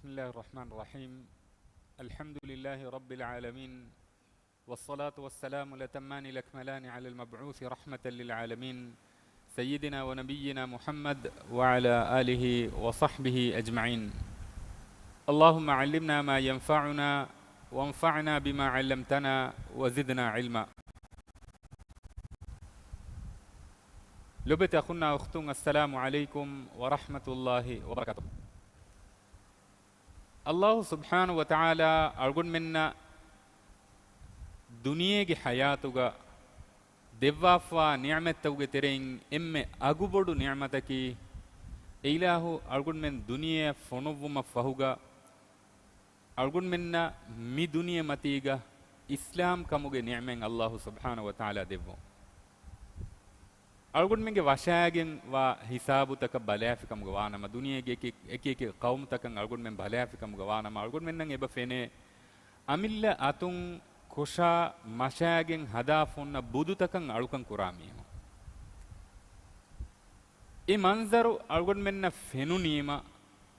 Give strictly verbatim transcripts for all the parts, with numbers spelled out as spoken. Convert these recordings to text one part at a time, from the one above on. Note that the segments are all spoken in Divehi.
بسم الله الرحمن الرحيم. الحمد لله رب العالمين، والصلاة والسلام الأتمان الأكملان على المبعوث رحمة للعالمين، سيدنا ونبينا محمد وعلى آله وصحبه أجمعين. اللهم علمنا ما ينفعنا، وانفعنا بما علمتنا، وزدنا علما. ލޮބުވެތި އަޚުންނާ އުޚްތުން، އައްސަލާމު ޢަލައިކުމް ވަރަޙްމަތުﷲި ވަބަރަކާތުހު. އައްލާހު ސުބްޙާނަހު ވަތަޢާލާ އަޅުގަނޑުމެންނަށް ދުނިޔޭގެ ޙަޔާތުގަ ދެއްވާފާ ނިޢުމަތްތަކުގެ ތެރެއިން އެންމެ އަގުބޮޑު ނިޢުމަތަކީ، އެއިލާހު އަޅުގަނޑުމެން ދުނިޔެއަށް ފޮނުއްވުމަށް ފަހުގަ، އަޅުގަނޑުމެންނަށް މި ދުނިޔެ މަތީގަ އިސްލާމް ކަމުގެ ނިޢުމަތް އައްލާހު ސުބްޙާނަހު ވަތަޢާލާ ދެއްވުން. އަޅުގަނޑުމެންގެ ވަށާގެން ވާ ހިސާބުތަކަށް ބަލާފިކަމުގަ ވާނަމަ، ދުނިޔޭގެ އެކި، އެކި އެކި ޤައުމުތަކަށް އަޅުގަނޑުމެން ބަލާފިކަމުގަ ވާނަމަ، އަޅުގަނޑުމެންނަށް އެބަ ފެނޭ، އަމިއްލަ އަތުން ކޮށާ މަށާގެން ހަދާފަ އޮންނަ ބުދުތަކަށް އަޅުކަން ކުރާ މީހުން. އެ މަންޒަރު އަޅުގަނޑުމެންނަށް ފެނުނީމަ،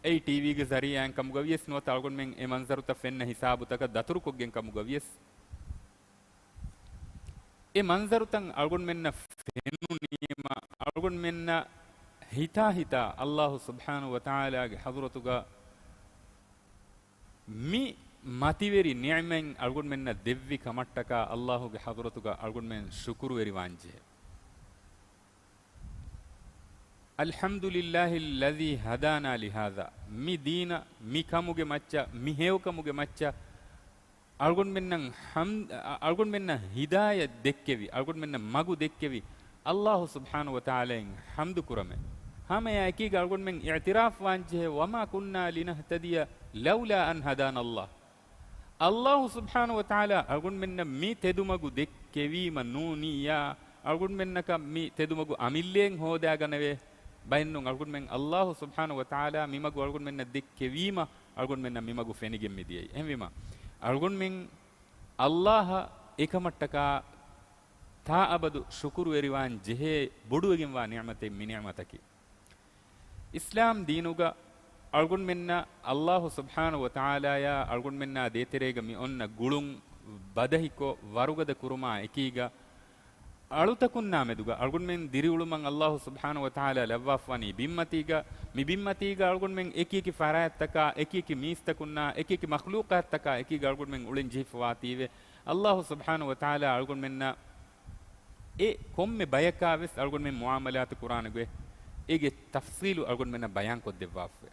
އެއީ ޓީވީގެ ޒަރީޢާއިން ކަމުގަ ވިޔަސް ނުވަތަ އަޅުގަނޑުމެން އެ މަންޒަރުތައް ފެންނަ ހިސާބުތަކަށް ދަތުރުކޮށްގެން ކަމުގަ ވިޔަސް، އެ މަންޒަރުތައް އަޅުގަނޑުމެންނަށް ފެނުނީމަ، އަޅުގަނޑުމެންނަށް ހިތާ ހިތާ އައްލާހު ސުބްޙާނަހު ވަތަޢާލާގެ ޙަޟްރަތުގަ މި މަތިވެރި ނިޢުމަތް އަޅުގަނޑުމެންނަށް ދެއްވި ކަމަށްޓަކާ އައްލާހުގެ ޙަޟްރަތުގަ އަޅުގަނޑުމެން ޝުކުރުވެރިވާންޖެހޭ. الحمد لله الذي هدانا لهذا. މި ދީނަށް، މި ކަމުގެ މައްޗަށް، މި ހެޔޮކަމުގެ މައްޗަށް އަޅުގަނޑުމެންނަށް ޙަމް-، އަ-، އަޅުގަނޑުމެންނަށް ހިދާޔަތް ދެއްކެވި، އަޅުގަނޑުމެންނަށް މަގު ދެއްކެވި އައްލާހު ސުބްޙާނަހު ވަތަޢާލާއަށް ޙަމްދު ކުރަމޭ. ހަމައެއާއެކީގަ އަޅުގަނޑުމެން އިޢުތިރާފް ވާންޖެހޭ، وما كنا لنهتدي لولا أن هدانا الله. އައްލާހު ސުބްޙާނަހު ވަތަޢާލާ އަޅުގަނޑުމެންނަށް މި ތެދުމަގު ދެއްކެވީމަ ނޫނިއްޔާ، އަޅުގަނޑުމެންނަކަށް މި ތެދުމަގު އަމިއްލައެއް ހޯދާގަނެވޭ ބައެއްނޫން. އަޅުގަނޑުމެން އައްލާހު ސުބްޙާނަހު ވަތަޢާލާ މި މަގު އަޅުގަނޑުމެންނަށް ދެއްކެވީމަ، އަޅުގަނޑުމެންނަށް މި މަގު ފެނިގެން މިދިޔައީ. އެހެންވީމަ، އަޅުގަނޑުމެން އައްލާހަށް އެކަމަށްޓަކާ ތާއަބަދު ޝުކުރުވެރިވާން ޖެހޭ ބޮޑުވެގެންވާ ނިޢުމަތެއް މި ނިޢުމަތަކީ. އިސްލާމް ދީނުގަ އަޅުގަނޑުމެންނަށް އައްލާހު ސުބްޙާނަހު ވަތަޢާލާޔާ އަޅުގަނޑުމެންނާ ދޭތެރޭގަ މި އޮންނަ ގުޅުން ބަދަހިކޮށް ވަރުގަދަ ކުރުމާ އެކީގަ، އަޅުތަކުންނާ މެދުގަ، އަޅުގަނޑުމެން ދިރިއުޅުމަށް އައްލާހު ސުބްޙާނަހު ވަތަޢާލާ ލައްވާފަވާނީ ބިންމަތީގަ، މި ބިންމަތީގަ އަޅުގަނޑުމެން އެކި އެކި ފަރާތްތަކާ، އެކި އެކި މީސްތަކުންނާ، އެކި އެކި މަޚްލޫޤާތްތަކާ އެކީގަ އަޅުގަނޑުމެން އުޅެން ޖެހިފަވާތީވެ، އައްލާހު ސުބްޙާނަހު ވަތަޢާލާ އަޅުގަނޑުމެންނަށް އެ ކޮންމެ ބަޔަކާ ވެސް އަޅުގަނޑުމެން މުޢާމަލާތު ކުރާނެ ގޮތް، އޭގެ ތަފްޞީލު އަޅުގަނޑުމެންނަށް ބަޔާން ކޮށްދެއްވާފަވޭ.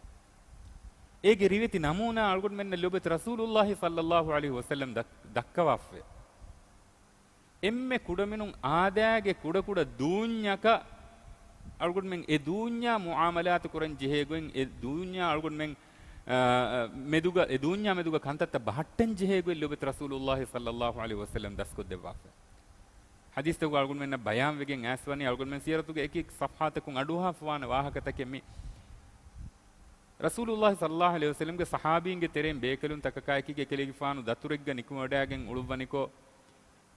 އޭގެ ރިވެތި ނަމޫނާ އަޅުގަނޑުމެންނަށް ލޮބުވެތި ރަސޫލުﷲ ޞައްލަﷲ ޢަލައިހި ވަސައްލަމް ދައް-، ދައްކަވާފަވޭ. އެންމެ ކުޑަމިނުން އާދައިގެ ކުޑަކުޑަ ދޫންޏަކަށް އަޅުގަނޑުމެން އެ ދޫންޏާ މުޢާމަލާތު ކުރަން ޖެހޭ ގޮތް، އެ ދޫންޏާ އަޅުގަނޑުމެން، އާ، މެދުގަ، އެ ދޫންޏާ މެދުގަ ކަންތައްތައް ބަހައްޓަން ޖެހޭ ގޮތް ލޮބުވެތި ރަސޫލުﷲ ޞައްލަﷲ ޢަލައިހި ވަސައްލަމް ދަސްކޮށްދެއްވާފަ. ޙަދީޘްތަކުގަ އަޅުގަނޑުމެންނަށް ބަޔާންވެގެން އައިސްވަނީ، އަޅުގަނޑުމެން ސީރަތުގެ އެކި އެކި ޞަފްޙާތަކުން އަޑުއަހާފަވާނެ ވާހަކަތަކެއް މި. ރަސޫލުﷲ ޞައްލަﷲ ޢަލައިހި ވަސައްލަމްގެ ޞަޙާބީންގެ ތެރެއިން ބޭކަލުން ތަކަކާ އެކީގަ އެކަލޭގެފާނު ދަތުރެއްގަ ނިކުމެވަޑައިގެން އުޅުއްވަނިކޮށް،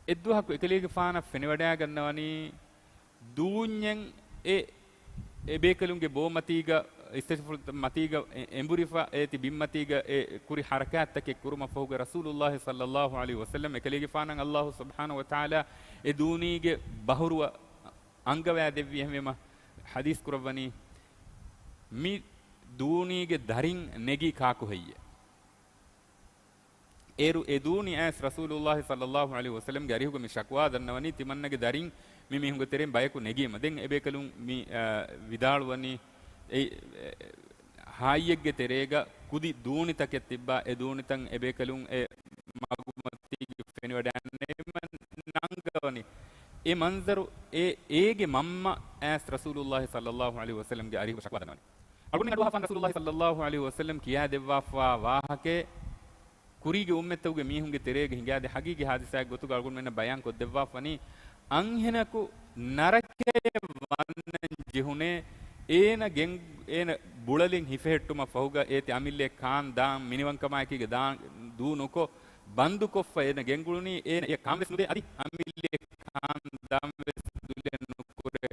އެއްދުވަހަކު އެކަލޭގެފާނަށް ފެނިވަޑައިގަންނަވަނީ ދޫންޏެއް އެ، އެ ބޭކަލުންގެ ބޯ މަތީގަ، އިސްތަށިފުޅު މަތީގަ އެ، އެނބުރިފަ އޭތި ބިންމަތީގަ އެ ކުރި ޙަރަކާތްތަކެއް ކުރުމަށްފަހުގަ ރަސޫލުﷲ ޞައްލަﷲ ޢަލައިހި ވަސައްލަމް އެކަލޭގެފާނަށް އައްލާހު ސުބްޙާނަހު ވަތަޢާލާ އެ ދޫނީގެ ބަހުރުވަ އަންގަވައިދެއްވި. އެހެންވީމަ ޙަދީޘް ކުރައްވަނީ، މި ދޫނީގެ ދަރިން ނެގީ ކާކު ހެއްޔޭ؟ އޭރު އެ ދޫނި އައިސް ރަސޫލުﷲ ޞައްލަﷲ ޢަލައިހި ވަސައްލަމްގެ އަރިހުގަ މި ޝަކުވާ ދަންނަވަނީ، ތިމަންނަގެ ދަރިން މި މީހުންގެ ތެރެއިން ބަޔަކު ނެގީމަ. ދެން އެ ބޭކަލުން މި، އާ، ވިދާޅުވަނީ، އެ، އެ، ހާއްޔެއްގެ ތެރޭގަ ކުދި ދޫނިތަކެއް ތިއްބާ، އެ ދޫނިތައް އެ ބޭކަލުން އެ މަގުމަތީގަ ފެނިވަޑައިގެންނެވީމަ ނަންގަވަނީ. އެ މަންޒަރު އެ، އޭގެ މަންމަ އައިސް ރަސޫލުﷲ ޞައްލަﷲ ޢަލައިހި ވަސައްލަމްގެ އަރިހުގަ ޝަކުވާ ދަންނަވަނީ. އަޅުގަނޑުމެން އަޑުއަހާފަ ރަސޫލުﷲ ޞައްލަﷲ ޢަލައިހި ވަސައްލަމް ކިޔާދެއްވާފަވާ ވާހަކައެއް ކުރީގެ އުއްމަތްތަކުގެ މީހުންގެ ތެރޭގަ ހިނގާދޭ ޙަޤީޤީ ޙާދިސާއެއް ގޮތުގަ އަޅުގަނޑުމެންނަށް ބަޔާން ކޮށްދެއްވާފަވަނީ، އަންހެނަކު ނަރަކަޔަށް ވަންނަން ޖެހުނޭ، އޭނަ ގެން-، އޭނަ ބުޅަލިން ހިފެހެއްޓުމަށް ފަހުގަ އޭތި އަމިއްލައެއް ކާން ދާން މިނިވަންކަމާއެކީގަ ދާން ދޫ ނުކޮށް، ބަންދުކޮށްފަ އޭނަ ގެންގުޅުނީ، އޭނަ އެ ކާން ވެސް ނުދޭ، އަދި އަމިއްލައެއް ކާން ދާން ވެސް ދުލެއް ނުކުރޭ.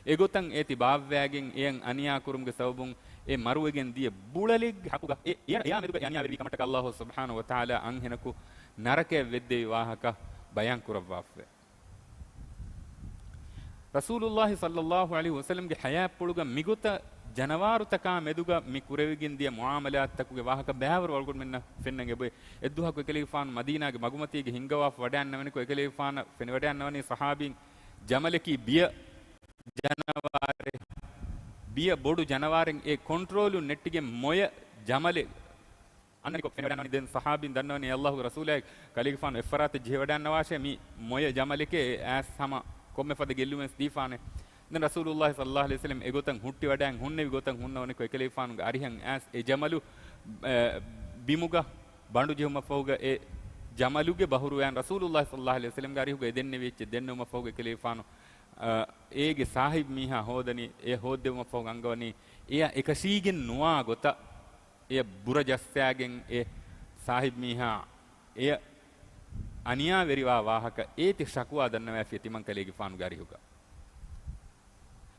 އެގޮތަށް އޭތި ބާއްވައިގެން އެޔަށް އަނިޔާ ކުރުމުގެ ސަބަބުން އެ މަރުވެގެން ދިޔަ ބުޅަލެއްގެ ޙައްޤުގަ އެ، އެޔާ، އެޔާ މެދުގަ އެ އަނިޔާ ވެވީ ކަމަށްޓަކާ ﷲ ސުބްޙާނަހޫ ވަތަޢާލާ އަންހެނަކު ނަރަކަޔަށް ވެއްދެވި ވާހަކަ ބަޔާން ކުރައްވާފައެވެ. ރަސޫލުﷲ ޞައްލަﷲ ޢަލައިހި ވަސައްލަމްގެ ޙަޔާތްޕުޅުގަ މިގޮތަށް ޖަނަވާރުތަކާ މެދުގަ މި ކުރެވިގެން ދިޔަ މުޢާމަލާތްތަކުގެ ވާހަކަ ބައިވަރު އަޅުގަނޑުމެންނަށް ފެންނަން އެބައޮތް. އެއްދުވަހަކު އެކަލޭގެފާނު މަދީނާގެ މަގުމަތީގެ ހިންގަވާފަ ވަޑައިންނަވަނިކޮށް، އެކަލޭގެފާނަށް ފެނިވަޑައިންނަވަނީ ޞަޙާބީން ޖަމަލަކީ ބިޔަ ޖަނަވާރެއް، ބިޔަ ބޮޑު ޖަނަވާރެއް އެ ކޮންޓްރޯލުން ނެއްޓިގެން މޮޔަ ޖަމަލެއް އަންނަނިކޮށް ފެނިވަޑައިންނަވަނީ. ދެން ޞަޙާބީން ދަންނަވަނީ، އެ ﷲގެ ރަސޫލާއޭ، ކަލޭގެފާނު އެއްފަރާތަށް ޖެހިވަޑައިންނަވާށޭ، މި މޮޔަ ޖަމަލެކޭ، އައިސް ހަމަ ކޮންމެ ފަދަ ގެއްލުމެއް ވެސް ދީފާނެ. ދެން ރަސޫލުﷲ ޞައްލަﷲ ޢަލައިހި ވަސައްލަމް އެގޮތަށް ހުއްޓިވަޑައިގެން ހުންނެވި ގޮތަށް ހުންނަވަނިކޮށް، އެކަލޭގެފާނުގެ އަރިހަށް އައިސް އެ ޖަމަލު، އަ، ބިމުގަ ބަނޑު ޖެހުމަށްފަހުގަ އެ ޖަމަލުގެ ބަހުރުވައިން ރަސޫލުﷲ ޞައްލަﷲ ޢަލައިހި ވަސައްލަމްގެ އަރިހުގަ އެ ދެންނެވި އެއްޗެއް ދެންނެވުމަށްފަހުގަ އެކަލޭގެފާނު، އަ، އޭގެ ސާހިބް މީހާ ހޯދަނީ، އެ ހޯއްދެވުމަށްފަހު އަންގަވަނީ އެޔަށް އެކަށީގެން ނުވާ ގޮތަށް އެޔަށް ބުރަ ޖައްސާގެން އެ ސާހިބް މީހާ އެޔަށް އަނިޔާވެރިވާ ވާހަކަ އޭތި ޝަކުވާ ދަންނަވައިފި ތިމަން ކަލޭގެފާނުގެ އަރިހުގަ.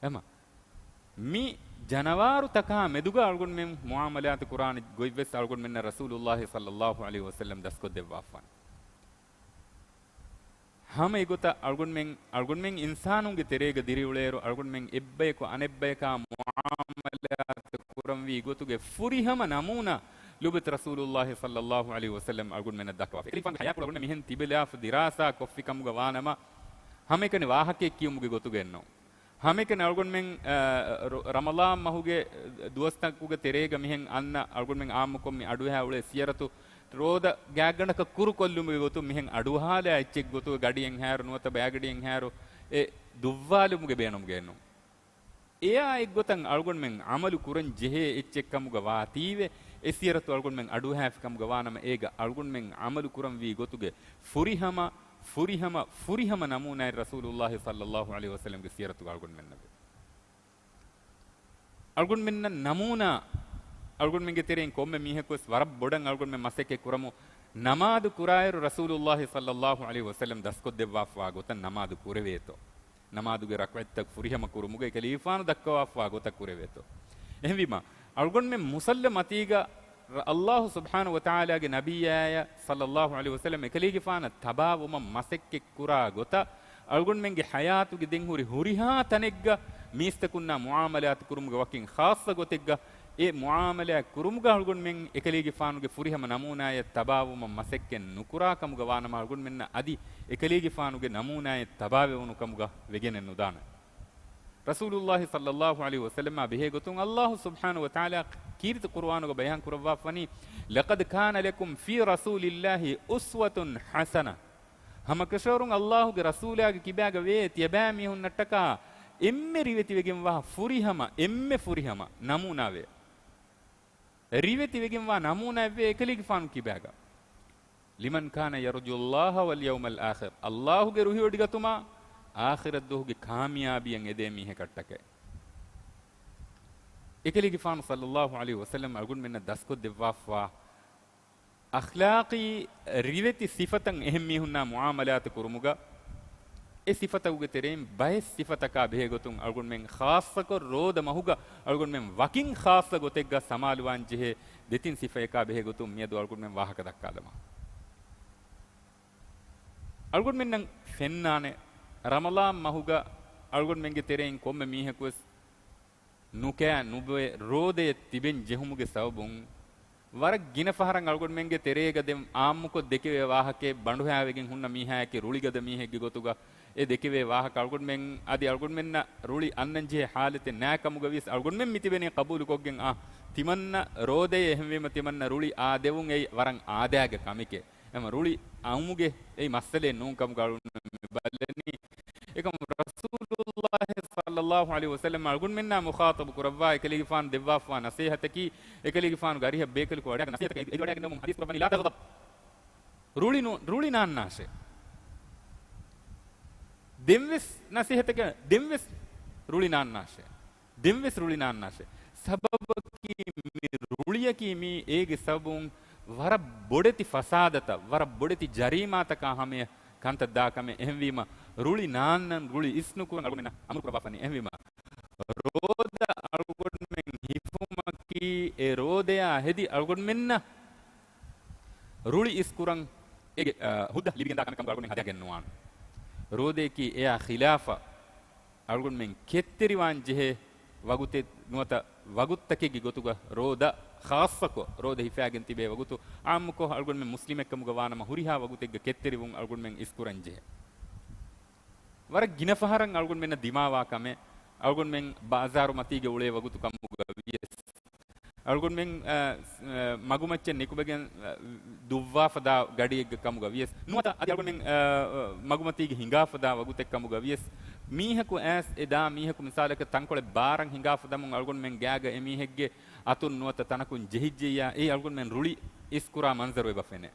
އެމަ މި ޖަނަވާރުތަކާ މެދުގަ އަޅުގަނޑުމެން މުޢާމަލާތު ކުރާނެ ގޮތްވެސް އަޅުގަނޑުމެންނަށް ރަސޫލުﷲ ޞައްލަﷲ ޢަލައިހި ވަސައްލަމް ދަސްކޮށްދެއްވާފާނެ. ހަމަ އެގޮތަށް އަޅުގަނޑުމެން، އަޅުގަނޑުމެން އިންސާނުންގެ ތެރޭގަ ދިރިއުޅޭއިރު، އަޅުގަނޑުމެން އެއްބަޔަކު އަނެއްބަޔަކާ މުޢާމަލާތު ކުރަންވީ ގޮތުގެ ފުރިހަމަ ނަމޫނާ ލުބިތު ރަސޫލުﷲ ޞައްލަﷲ ޢަލައިހި ވަސައްލަމް އަޅުގަނޑުމެންނަށް ދައްކަވާފަ. އެކަލޭގެފާނުގެ ޙަޔާތްޕުޅު އަޅުގަނޑުމެން މިހެން ތިބެލާފަ ދިރާސާ ކޮށްފި ކަމުގަ ވާނަމަ، ހަމައެކަނި ވާހަކައެއް ކިޔުމުގެ ގޮތުގައެއްނު. ހަމައެކަނި އަޅުގަނޑުމެން، އަ، ރު-، ރަމަޟާން މަހުގެ ދުވަސްތަކުގެ ތެރޭގަ މިހެން އަންނަ އަޅުގަނޑުމެން އާއްމުކޮށް މި އަޑުއަހާ އުޅޭ ސިޔަރަތު ރޯދަ ގާތްގަނޑަކަށް ކުރުކޮށްލުމުގެ ގޮތުން މިހެން އަޑުއަހާލާ އެއްޗެއް ގޮތުގަ ގަޑިއެއްހާއިރު ނުވަތަ ބައިގަޑިއެއްހާއިރު އެ ދުއްވާލުމުގެ ބޭނުމުގައެއްނު. އެޔާ އެއްގޮތަށް އަޅުގަނޑުމެން ޢަމަލު ކުރަން ޖެހޭ އެއްޗެއް ކަމުގަ ވާތީވެ، އެ ސިޔަރަތު އަޅުގަނޑުމެން އަޑުއަހާފި ކަމުގަ ވާނަމަ، އޭގަ އަޅުގަނޑުމެން ޢަމަލު ކުރަންވީ ގޮތުގެ ފުރިހަމަ، ފުރިހަމަ، ފުރިހަމަ ނަމޫނާއެއް ރަސޫލުﷲ ޞައްލަﷲ ޢަލައިހި ވަސައްލަމްގެ ސިޔަރަތުގަ އަޅުގަނޑުމެންނަށް ވޭ. އަޅުގަނޑުމެންނަށް ނަމޫނާ، އަޅުގަނޑުމެންގެ ތެރެއިން ކޮންމެ މީހަކުވެސް ވަރަށް ބޮޑަށް އަޅުގަނޑުމެން މަސައްކަތް ކުރަމު، ނަމާދު ކުރާއިރު ރަސޫލުﷲ ޞައްލަﷲ ޢަލައިހި ވަސައްލަމް ދަސްކޮށްދެއްވާފަވާ ގޮތަށް ނަމާދު ކުރެވޭތޯ؟ ނަމާދުގެ ރަކުޢަތްތައް ފުރިހަމަ ކުރުމުގަ އެކަލޭގެފާނު ދައްކަވާފަވާ ގޮތަށް ކުރެވޭތޯ؟ އެހެންވީމަ، އަޅުގަނޑުމެން މުޞައްލަ މަތީގަ ރަ-، ﷲ ސުބްޙާނަހޫ ވަތަޢާލާގެ ނަބިއްޔާޔަށް ޞައްލަﷲ ޢަލައިހި ވަސައްލަމް އެކަލޭގެފާނަށް ތަބާވުމަށް މަސައްކަތް ކުރާ ގޮތަށް، އަޅުގަނޑުމެންގެ ޙަޔާތުގެ ދެން ހުރި ހުރިހާ ތަނެއްގަ މީސްތަކުންނާ މުޢާމަލާތު ކުރުމުގެ ވަކިން ޚާއްޞަ ގޮތެއްގަ، އެ މުޢާމަލާތް ކުރުމުގަ އަޅުގަނޑުމެން އެކަލޭގެފާނުގެ ފުރިހަމަ ނަމޫނާއެއް ތަބާވުމަށް މަސައްކަތް ނުކުރާ ކަމުގަ ވާނަމަ، އަޅުގަނޑުމެންނަށް އަދި އެކަލޭގެފާނުގެ ނަމޫނާއެއް ތަބާވެވުނު ކަމުގަ ވެގެނެއް ނުދާނެ. ރަސޫލުﷲ ޞައްލަﷲ ޢަލައިހި ވަސައްލަމާ ބެހޭ ގޮތުން ﷲ ސުބްޙާނަހޫ ވަތަޢާލާ ކީރިތި ޤުރުއާނުގަ ބަޔާން ކުރައްވާފަވަނީ، لَقَدْ كَانَ لَكُمْ فِي رَسُولِ اللَّهِ أُسْوَةٌ حَسَنَةٌ. ހަމަކަށަވަރުން ﷲގެ ރަސޫލާގެ ކިބާގަ ވޭ ތިޔަބައިމީހުންނަށްޓަކާ އެންމެ ރިވެތިވެގެންވާ ފުރިހަމަ، އެންމެ ފުރިހަމަ ނަމޫނާވޭ. ރިވެތިވެގެންވާ ނަމޫނާއެއްވޭ އެކަލޭގެފާނު ކިބާގަ. لِمَنْ كَانَ يَرْجُو اللَّهَ وَالْيَوْمَ الْآخِرَ. ﷲގެ ރުހިވޮޑިގަތުމާ، އާޚިރަތްދުވަހުގެ ކާމިޔާބީއަށް އެދޭ މީހަކަށްޓަކައި. އެކަލޭގެފާނު ޞައްލަﷲ ޢަލައިހި ވަސައްލަމް އަޅުގަނޑުމެންނަށް ދަސްކޮށްދެއްވާފަވާ އަޚްލާޤީ ރިވެތި ސިފަތައް އެހެން މީހުންނާ މުޢާމަލާތު ކުރުމުގަ، އެ ސިފަތަކުގެ ތެރެއިން ބައެއް ސިފަތަކާ ބެހޭގޮތުން އަޅުގަނޑުމެން ޚާއްޞަކޮށް ރޯދަ މަހުގަ އަޅުގަނޑުމެން ވަކިން ޚާއްޞަ ގޮތެއްގަ ސަމާލުވާން ޖެހޭ ދެތިން ސިފަޔަކާ ބެހޭގޮތުން މިއަދު އަޅުގަނޑުމެން ވާހަކަ ދައްކާލަމާ. އަޅުގަނޑުމެންނަށް ފެންނާނެ، ރަމަޟާން މަހުގަ އަޅުގަނޑުމެންގެ ތެރެއިން ކޮންމެ މީހަކުވެސް ނުކައި ނުބޮއެ ރޯދަޔަށް ތިބެން ޖެހުމުގެ ސަބަބުން، ވަރަށް ގިނަ ފަހަރަށް އަޅުގަނޑުމެންގެ ތެރޭގަ ދެން އާއްމުކޮށް ދެކެވޭ ވާހަކައެއް ބަނޑުހައިވެގެން ހުންނަ މީހާއެކޭ ރުޅިގަދަ މީހެއްގެ ގޮތުގަ އެ ދެކެވޭ ވާހަކަ އަޅުގަނޑުމެން އަދި އަޅުގަނޑުމެންނަށް ރުޅި އަންނަން ޖެހޭ ހާލަތެއް ނާކަމުގަ ވިޔަސް އަޅުގަނޑުމެން މިތިބެނީ ޤަބޫލުކޮށްގެން އާ ތިމަންނަ ރޯދައޭ އެހެންވީމަ ތިމަންނަ ރުޅި އާ ދެވުން އެއީ ވަރަށް އާދައިގެ ކަމެކޭ. އެމަ ރުޅި އައުމުގެ އެއީ މައްސަލައެއް ނޫން ކަމުގަ އަޅުގަނޑުމެން މި ބަލަނީ. އެކަމު ރަސޫލުﷲ ޞައްލަﷲ ޢަލައިހި ވަސައްލަމް އަޅުގަނޑުމެންނާ މުޚާޠަބު ކުރައްވާ އެކަލޭގެފާނު ދެއްވާފަވާ ނަޞޭޙަތަކީ، އެކަލޭގެފާނުގެ އަރިހަށް ބޭކަލަކު ވަޑައިގަންނަ ނަޞޭޙަތަކީ، އެ ވަޑައިގަންނަވަމުން ޙަދީޘް ކުރައްވަނީ، لا تغضب. ރުޅި ނު-، ރުޅި ނާންނާށޭ. ދެންވެސް ނަޞޭޙަތަކީ، ދެންވެސް ރުޅި ނާންނާށޭ. ދެންވެސް ރުޅި ނާންނާށޭ. ސަބަބަކީ މި ރުޅިއަކީ މީ އޭގެ ސަބަބުން ވަރަށް ބޮޑެތި ފަސާދަތައް، ވަރަށް ބޮޑެތި ޖަރީމާތަކާ ހަމަޔަށް ކަންތައް ދާ ކަމެއް. އެހެންވީމަ، ރުޅި ނާންނަން، ރުޅި އިސްނުކުރަން އަޅުގަނޑުމެންނަށް އަމުރު ކުރައްވާފަނީ. އެހެންވީމަ، ރޯދަ އަޅުގަނޑުމެން ހިފުމަކީ، އެ ރޯދަޔާ ހެދި އަޅުގަނޑުމެންނަށް ރުޅި އިސްކުރަން އޭގެ، އަ، ހުއްދަ ލިބިގެންދާ ކަމެއް ކަމުގަ އަޅުގަނޑުމެން ހަދާގެން ނުވާނެ. ރޯދަޔަކީ އެޔާ ޚިލާފަށް އަޅުގަނޑުމެން ކެތްތެރިވާން ޖެހޭ ވަގުތެއް ނުވަތަ ވަގުތުތަކެއްގެ ގޮތުގަ ރޯދަ ޚާއްޞަކޮށް، ރޯދަ ހިފާގެން ތިބޭ ވަގުތު ޢާއްމުކޮށް، އަޅުގަނޑުމެން މުސްލިމެއްކަމުގަ ވާނަމަ ހުރިހާ ވަގުތެއްގަ ކެތްތެރިވުން އަޅުގަނޑުމެން އިސްކުރަން ޖެހޭ. ވަރަށް ގިނަ ފަހަރަށް އަޅުގަނޑުމެންނަށް ދިމާވާ ކަމެއް، އަޅުގަނޑުމެން ބާޒާރު މަތީގަ އުޅޭ ވަގުތު ކަމުގަ ވިޔަސް، އަޅުގަނޑުމެން، އަ، ސް-، އަ، މަގުމައްޗަށް ނިކުމެގެން، އަ، ދުއްވާފަދާ ގަޑިއެއްގަ ކަމުގަ ވިޔަސް ނުވަތަ، އަދި އަޅުގަނޑުމެން، އަ، މަގުމަތީގަ ހިނގާފަދާ ވަގުތެއް ކަމުގަ ވިޔަސް، މީހަކު އައިސް އެ ދާ މީހަކު މިސާލަކަށް ތަންކޮޅެއް ބާރަށް ހިނގާފަ ދަމުން އަޅުގަނޑުމެން ގާގަ އެ މީހެއްގެ އަތުން ނުވަތަ ތަނަކުން ޖެހިއްޖެއްޔާ، އެއީ އަޅުގަނޑުމެން ރުޅި އިސްކުރާ މަންޒަރު އެބަ ފެނޭ.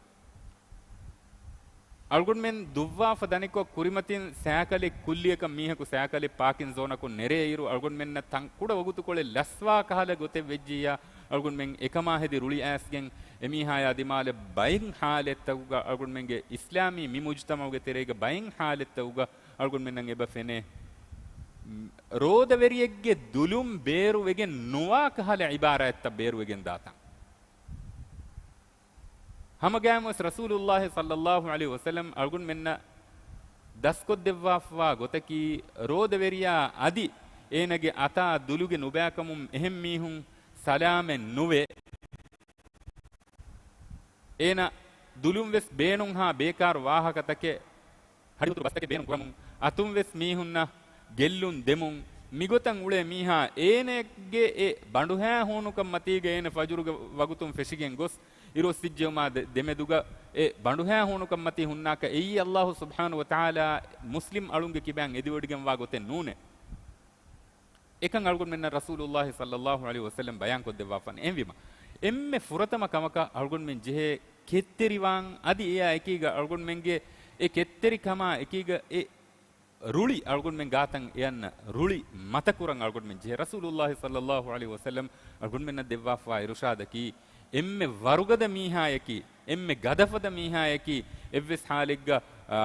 އަޅުގަނޑުމެން ދުއްވާފަ ދަނިކޮށް، ކުރިމަތިން ސައިކަލެއް ކުއްލިއަކަށް މީހަކު ސައިކަލެއް ޕާކިން ޒޯނަކުން ނެރޭއިރު، އަޅުގަނޑުމެންނަށް ތަން ކުޑަ ވަގުތުކޮޅެއް ލަސްވާ ކަހަލަ ގޮތެއް ވެއްޖިއްޔާ، އަޅުގަނޑުމެން އެކަމާ ހެދި ރުޅި އައިސްގެން އެމީހާޔާ ދިމާލަށް ބައެއް ހާލަތްތަކުގަ އަޅުގަނޑުމެންގެ އިސްލާމީ މި މުޖުތަމަޢުގެ ތެރޭގަ ބައެއް ހާލަތްތަކުގަ އަޅުގަނޑުމެންނަށް އެބަ ފެނޭ، ރޯދަވެރިއެއްގެ ދުލުން ބޭރުވެގެން ނުވާ ކަހަލަ ޢިބާރާތްތައް ބޭރުވެގެން ދާތަން. ހަމަގައިމުވެސް ރަސޫލުﷲ ޞައްލަﷲ ޢަލައިހި ވަސައްލަމް އަޅުގަނޑުމެންނަށް ދަސްކޮށްދެއްވާފަވާ ގޮތަކީ، ރޯދަވެރިޔާ އަދި އޭނަގެ އަތާ ދުލުގެ ނުބައިކަމުން އެހެން މީހުން ސަލާމަތް ނުވެ، އޭނަ ދުލުން ވެސް ބޭނުންހާ ބޭކާރު ވާހަކަތަކެއް، ހަޑިހުތުރު ބަސްތަކެއް ބޭނުން ކުރަމުން، އަތުން ވެސް މީހުންނަށް ގެއްލުން ދެމުން، މިގޮތަށް އުޅޭ މީހާ އޭނައެއްގެ އެ ބަނޑުހައިހޫނުކަން މަތީގަ އޭނަ ފަޖުރުގެ ވަގުތުން ފެށިގެން ގޮސް، އިރުއޮއްސިއްޖެއުމާ ދެ-، ދެމެދުގަ އެ ބަނޑުހައިހޫނުކަން މަތީ ހުންނާކަށް އެއީ ﷲ ސުބްޙާނަހޫ ވަތަޢާލާ މުސްލިމް އަޅުންގެ ކިބައިން އެދިވޮޑިގެންވާ ގޮތެއް ނޫނޭ. އެކަން އަޅުގަނޑުމެންނަށް ރަސޫލުﷲ ޞައްލަﷲ ޢަލައިހި ވަސައްލަމް ބަޔާންކޮށްދެއްވާފަން. އެހެންވީމަ، އެންމެ ފުރަތަމަ ކަމަކަށް އަޅުގަނޑުމެން ޖެހޭ ކެތްތެރިވާން، އަދި އެއާ އެކީގަ އަޅުގަނޑުމެންގެ އެ ކެތްތެރިކަމާ އެކީގަ އެ ރުޅި އަޅުގަނޑުމެން ގާތަށް އެއަންނަ ރުޅި މަތަކުރަން އަޅުގަނޑުމެން ޖެހޭ. ރަސޫލުﷲ ޞައްލަﷲ ޢަލައިހި ވަސައްލަމް އަޅުގަނޑުމެންނަށް ދެއްވާފަވާ އިރުޝާދަކީ، އެންމެ ވަރުގަދަ މީހާޔަކީ، އެންމެ ގަދަފަދަ މީހާޔަކީ، އެއްވެސް ހާލެއްގަ، އާ،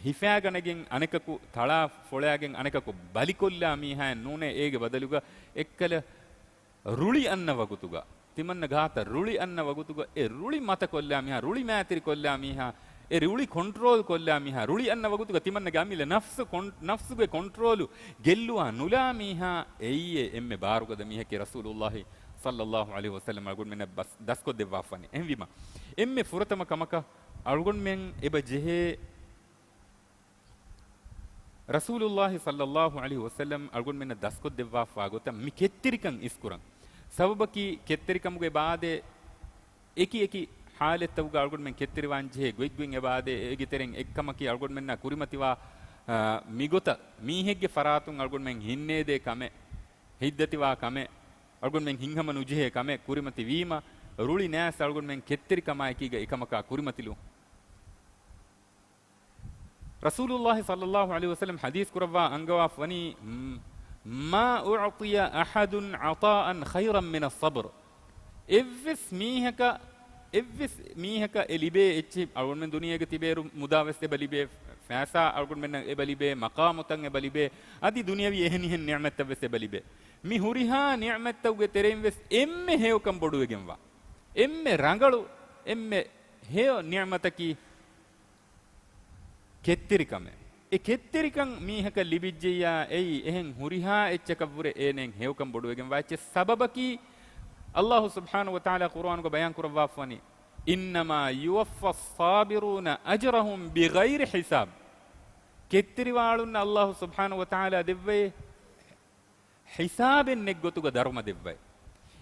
ހިފާގަނެގެން އަނެކަކު ތަޅާ ފޮޅާގެން އަނެކަކު ބަލިކޮށްލާ މީހާއެއް ނޫނޭ. އޭގެ ބަދަލުގަ އެއްކަލަ ރުޅި އަންނަ ވަގުތުގަ، ތިމަންނަ ގާތަށް ރުޅި އަންނަ ވަގުތުގަ، އެ ރުޅި މަތަކޮށްލާ މީހާ، ރުޅި މައިތިރިކޮށްލާ މީހާ، އެ ރުޅި ކޮންޓްރޯލް ކޮށްލާ މީހާ، ރުޅި އަންނަ ވަގުތުގަ ތިމަންނަގެ އަމިއްލަ ނަފްސު ކޮން-، ނަފްސުގެ ކޮންޓްރޯލު ގެއްލުވާ ނުލާ މީހާ، އެއީ އެ އެންމެ ބާރުގަދަ މީހަކީ ރަސޫލުﷲ ޞައްލަﷲ ޢަލައިހި ވަސައްލަމް އަޅުގަނޑުމެންނަށް ބަސް-، ދަސްކޮށްދެއްވާފަނި. އެހެންވީމަ، އެންމެ ފުރަތަމަ ކަމަކަށް އަޅުގަނޑުމެން އެބަ ޖެހޭ ރަސޫލުﷲ ޞައްލަﷲ ޢަލައިހި ވަސައްލަމް އަޅުގަނޑުމެންނަށް ދަސްކޮށްދެއްވާފާ ގޮތަށް މި ކެތްތެރިކަން އިސްކުރަން. ސަބަބަކީ ކެތްތެރިކަމުގެ އެބައާދޭ އެކި އެކި ޙާލަތްތަކުގަ އަޅުގަނޑުމެން ކެތްތެރިވާން ޖެހޭ ގޮތްގޮތް އެބައާދޭ. އޭގެ ތެރެއިން އެއްކަމަކީ އަޅުގަނޑުމެންނާ ކުރިމަތިވާ، އާ، މިގޮތަށް މީހެއްގެ ފަރާތުން އަޅުގަނޑުމެން ހިންނޭދޭ ކަމެއް، ހިތްދަތިވާ ކަމެއް، އަޅުގަނޑުމެން ހިތްހަމަ ނުޖެހޭ ކަމެއް ކުރިމަތިވީމަ، ރުޅި ނައިސް އަޅުގަނޑުމެން ކެތްތެރިކަމާއެކީގަ އެކަމަކާ ކުރިމަތިލުން. ރަސޫލުﷲ ޞައްލަﷲ ޢަލައިހި ވަސައްލަމް ޙަދީޘް ކުރައްވާ އަންގަވާފަ ވަނީ، މާ އުޢުޠިޔަ އަޙަދުން ޢަޠާއަން ޚައިރަން މިނައްޞަބްރި. އެއްވެސް މީހަކަށް، އެއްވެސް މީހަކަށް އެ ލިބޭ އެއްޗެއް، އަޅުގަނޑުމެން ދުނިޔޭގަ ތިބޭއިރު މުދާވެސް އެބަ ލިބޭ، ފައިސާ އަޅުގަނޑުމެންނަށް އެބަ ލިބޭ، މަޤާމުތައް އެބަ ލިބޭ، އަދި ދުނިޔަވީ އެހެނިހެން ނިޢުމަތްތައް ވެސް އެބަ ލިބޭ. މި ހުރިހާ ނިޢުމަތްތަކުގެ ތެރެއިން ވެސް އެންމެ ހެޔޮކަން ބޮޑުވެގެންވާ، އެންމެ ރަނގަޅު، އެންމެ ހެޔޮ ނިޢުމަތަކީ ކެތްތެރިކަމެއް. އެ ކެތްތެރިކަން މީހަކަށް ލިބިއްޖެއްޔާ، އެއީ އެހެން ހުރިހާ އެއްޗަކަށްވުރެ އޭނައަށް ހެޔޮކަން ބޮޑުވެގެންވާ އެއްޗެއް. ސަބަބަކީ، ﷲ ސުބްޙާނަހޫ ވަތަޢާލާ ޤުރުއާނުގަ ބަޔާން ކުރައްވާފަވަނީ، إِنَّمَا يُوَفَّى الصَّابِرُونَ أَجْرَهُمْ بِغَيْرِ حِسَابٍ. ކެތްތެރިވާ އަޅުންނަށް ﷲ ސުބްޙާނަހޫ ވަތަޢާލާ ދެއްވައޭ ހިސާބެއް ނެތް ގޮތުގަ ދަރުމަ ދެއްވައި.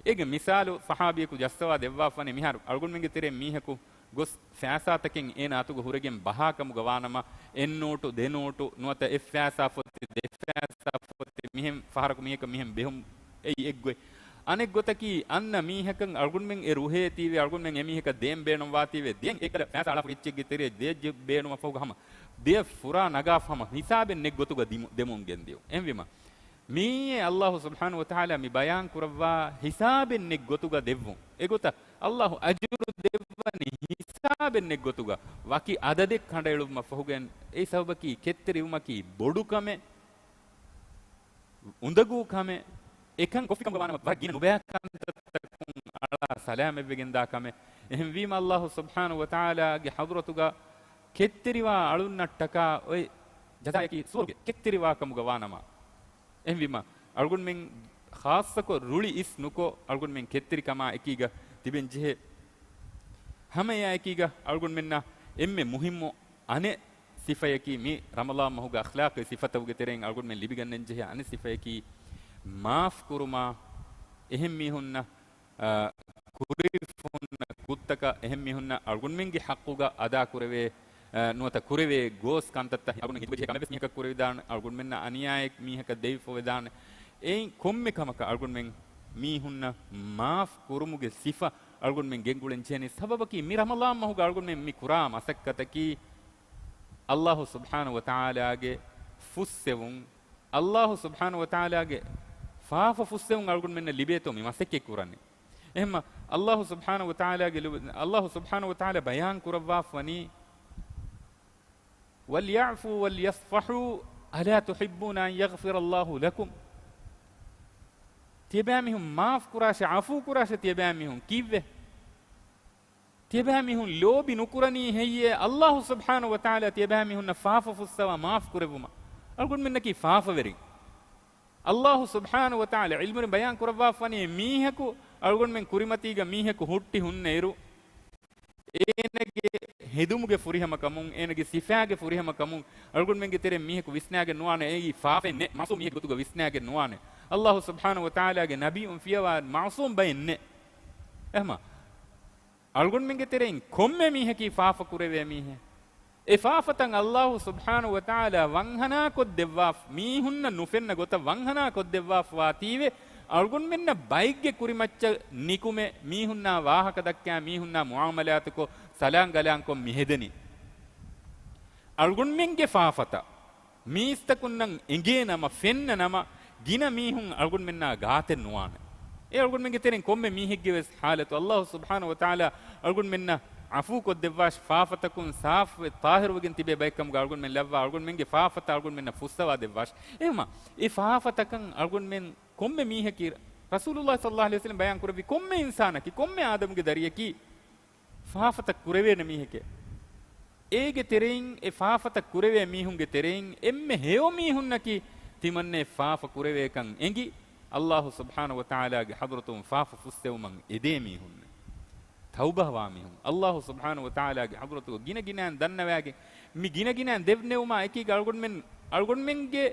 އޭގެ މިސާލު ޞަޙާބީއަކު ޖައްސަވާ ދެއްވާފަނި. މިހާރު އަޅުގަނޑުމެންގެ ތެރެއިން މީހަކު ގޮސް ފައިސާތަކެއް އޭނަ އަތުގަ ހުރެގެން ބަހާ ކަމުގަ ވާނަމަ، އެއް ނޯޓު، ދެ ނޯޓު، ނުވަތަ އެއް ފައިސާ ފޮތި، ދެ ފައިސާ ފޮތި، މިހެން ފަހަރަކު މީހަކަށް މިހެން ބެހުން އެއީ އެއްގޮތް. އަނެއް ގޮތަކީ، އަންނަ މީހަކަށް އަޅުގަނޑުމެން އެ ރުހޭތީވެ، އަޅުގަނޑުމެން އެމީހަކަށް ދޭން ބޭނުންވާތީވެ، ދޭން އެއްކަލަ ފައިސާ އަޅާފަ އެއްޗެއްގެ ތެރޭ ދޭއްޖެ ބޭނުމަށްފަހުގަ ހަމަ ދެއަތް ފުރާ ނަގާފަ ހަމަ ހިސާބެއް ނެތް ގޮތުގަ ދިމު-، ދެމުން ގެންދިޔުން. އެހެންވީމަ، މިއީ ﷲ ސުބްޙާނަހޫ ވަތަޢާލާ މި ބަޔާން ކުރައްވާ ހިސާބެއް ނެތް ގޮތުގަ ދެއްވުން. އެގޮތަށް ﷲ އަޖުރު ދެއްވަނީ ހިސާބެއް ނެތް ގޮތުގަ، ވަކި އަދަދެއް ކަނޑައެޅުމަށްފަހުގައި. އެއީ ސަބަބަކީ ކެތްތެރިވުމަކީ ބޮޑު ކަމެއް. އުނދަގޫ ކަމެއް، އެކަން ކޮށްފިކަމުގަ ވާނަމަ ވަރަށް ގިނަ ނުބައި ކަންތައްތަކުން އަޅާ ސަލާމަތްވެގެންދާ ކަމެއް. އެހެންވީމަ އައްލާހު ސުބްޙާނަހު ވަތަޢާލާގެ ޙަޟްރަތުގަ ކެތްތެރިވާ އަޅުންނަށްޓަކާ އޮތް ޖަޒާއަކީ ސުވަރުގެ ކެތްތެރިވާ ކަމުގަ ވާނަމަ. އެހެންވީމަ، އަޅުގަނޑުމެން ޚާއްޞަކޮށް ރުޅި އިސް ނުކޮށް، އަޅުގަނޑުމެން ކެތްތެރިކަމާ އެކީގަ ތިބެން ޖެހޭ. ހަމައެއާ އެކީގަ އަޅުގަނޑުމެންނަށް އެންމެ މުހިއްމު އަނެއް ސިފަޔަކީ، މި ރަމަޟާން މަހުގެ އަޚްލާޤީ ސިފަތަކުގެ ތެރެއިން އަޅުގަނޑުމެން ލިބިގަންނަން ޖެހޭ އަނެއް ސިފަޔަކީ، މާފް ކުރުމާ، އެހެން މީހުންނަށް އާ، ކުރިފުންނަ ގުއްތަކަށް އެހެން މީހުންނަށް އަޅުގަނޑުމެންގެ ޙައްޤުގަ އަދާކުރެވޭ، އާ، ނުވަތަ ކުރެވޭ ގޯސް ކަންތައްތައް އަޅުގަނޑު ހިތުގަ ޖެހޭ ކަމެއް ވެސް މީހަކަށް ކުރެވިދާނެ، އަޅުގަނޑުމެންނަށް އަނިޔާއެއް މީހަކަށް ދެވިފަވެދާނެ. އެއިން ކޮންމެ ކަމަކަށް އަޅުގަނޑުމެން މީހުންނަށް މާފް ކުރުމުގެ ސިފަ އަޅުގަނޑުމެން ގެންގުޅެން ޖެހެނީ. ސަބަބަކީ މި ރަމަޟާން މަހުގަ އަޅުގަނޑުމެން މި ކުރާ މަސައްކަތަކީ އައްލާހު ސުބްޙާނަހު ވަތަޢާލާގެ ފުއްސެވުން، އައްލާހު ސުބްޙާނަހު ވަތަޢާލާގެ ފާފަ ފުއްސެވުން އަޅުގަނޑުމެންނަށް ލިބޭތޯ މި މަސައްކަތް ކުރަނީ. އެހެންމަ، އައްލާހު ސުބްޙާނަހު ވަތަޢާލާގެ ލު-، އައްލާހު ސުބްޙާނަހު ވަތަޢާލާ ބަޔާން ކުރައްވާފަނީ، "وليعفوا وليصفحوا ألا تحبون أن يغفر الله لكم؟" ތިޔަބައިމީހުން މާފް ކުރާށޭ، ޢަފޫ ކުރާށޭ ތިޔަބައިމީހުން. ކީއްވެ؟ ތިޔަބައިމީހުން ލޯބި ނުކުރަނީ ހެއްޔޭ؟ އައްލާހު ސުބްޙާނަހު ވަތަޢާލާ ތިޔަބައިމީހުންނަށް ފާފަ ފުއްސަވާ މާފް ކުރެއްވުމަށް. އަޅުގަނޑުމެންނަކީ ފާފަވެރިން. އައްލާހު ސުބްޙާނަހު ވަތަޢާލާ ޢިލްމުވެރިން ބަޔާން ކުރައްވާފަނީ، މީހަކު އަޅުގަނޑުމެން ކުރިމަތީގަ މީހަކު ހުއްޓި ހުންނައިރު، އޭނަގެ ހެދުމުގެ ފުރިހަމަކަމުން، އޭނަގެ ސިފާގެ ފުރިހަމަކަމުން އަޅުގަނޑުމެންގެ ތެރެއިން މީހަކު ވިސްނާގެން ނުވާނެ. އެއީ ފާފައެއް ނެތް، މަޢުޞޫމް މީހެއްގެ ގޮތުގަ ވިސްނާގެން ނުވާނެ. އައްލާހު ސުބްޙާނަހު ވަތަޢާލާގެ ނަބިއްޔުން ފިޔަވާ މަޢުޞޫމް ބައެއް ނެތް. އެހެންމަ އަޅުގަނޑުމެންގެ ތެރެއިން ކޮންމެ މީހަކީ ފާފަ ކުރެވޭ މީހެއް. އެ ފާފަތައް އައްލާހު ސުބްޙާނަހު ވަތަޢާލާ ވަންހަނާ ކޮށްދެއްވާ، މީހުންނަށް ނުފެންނަ ގޮތަށް ވަންހަނާ ކޮށްދެއްވާފަވާތީވެ، އަޅުގަނޑުމެންނަށް ބައެއްގެ ކުރިމައްޗަށް ނިކުމެ، މީހުންނާ ވާހަކަ ދައްކާ، މީހުންނާ މުޢާމަލާތުކޮށް، ސަލާން ގަލާންކޮށް މިހެދެނީ. އަޅުގަނޑުމެންގެ ފާފަތައް މީސްތަކުންނަށް އެނގޭ ނަމަ، ފެންނަ ނަމަ، ގިނަ މީހުން އަޅުގަނޑުމެންނާ ގާތެއް ނުވާނެ. އެ އަޅުގަނޑުމެންގެ ތެރެއިން ކޮންމެ މީހެއްގެ ވެސް ޙާލަތު. އައްލާހު ސުބްޙާނަހު ވަތަޢާލާ އަޅުގަނޑުމެންނަށް ޢަފޫ ކޮށްދެއްވާށި، ފާފަތަކުން ސާފުވެ ޠާހިރުވެގެން ތިބޭ ބައެއްކަމުގަ އަޅުގަނޑުމެން ލައްވާ، އަޅުގަނޑުމެންގެ ފާފަތައް އަޅުގަނޑުމެންނަށް ފުއްސަވާ ދެއްވާށި. އެހެންމަ، އެ ފާފަތަކަށް އަޅުގަނޑުމެން ކޮންމެ މީހަކީ، ރަސޫލުﷲ ޞައްލަﷲ ޢަލައިހި ވަސައްލަމަ ބަޔާން ކުރެއްވި ކޮންމެ އިންސާނަކީ، ކޮންމެ އާދަމުގެ ދަރިޔަކީ، ފާފަތައް ކުރެވޭނެ މީހެކޭ. އޭގެ ތެރެއިން، އެ ފާފަތައް ކުރެވޭ މީހުންގެ ތެރެއިން އެންމެ ހެޔޮ މީހުންނަކީ، ތިމަންނެ ފާފަ ކުރެވޭކަން އެނގި، އައްލާހު ސުބްޙާނަހު ވަތަޢާލާގެ ޙަޟްރަތުން ފާފަ ފުއްސެވުމަށް އެދޭ މީހުންނެއް. ތައުބާވާ މީހުން. އައްލާހު ސުބްޙާނަހު ވަތަޢާލާގެ ޙަޟްރަތުގަ ގިނަ ގިނައިން ދަންނަވާގެން، މި ގިނަ ގިނައިން ދެންނެވުމާ އެކީގަ އަޅުގަނޑުމެން، އަޅުގަނޑުމެންގެ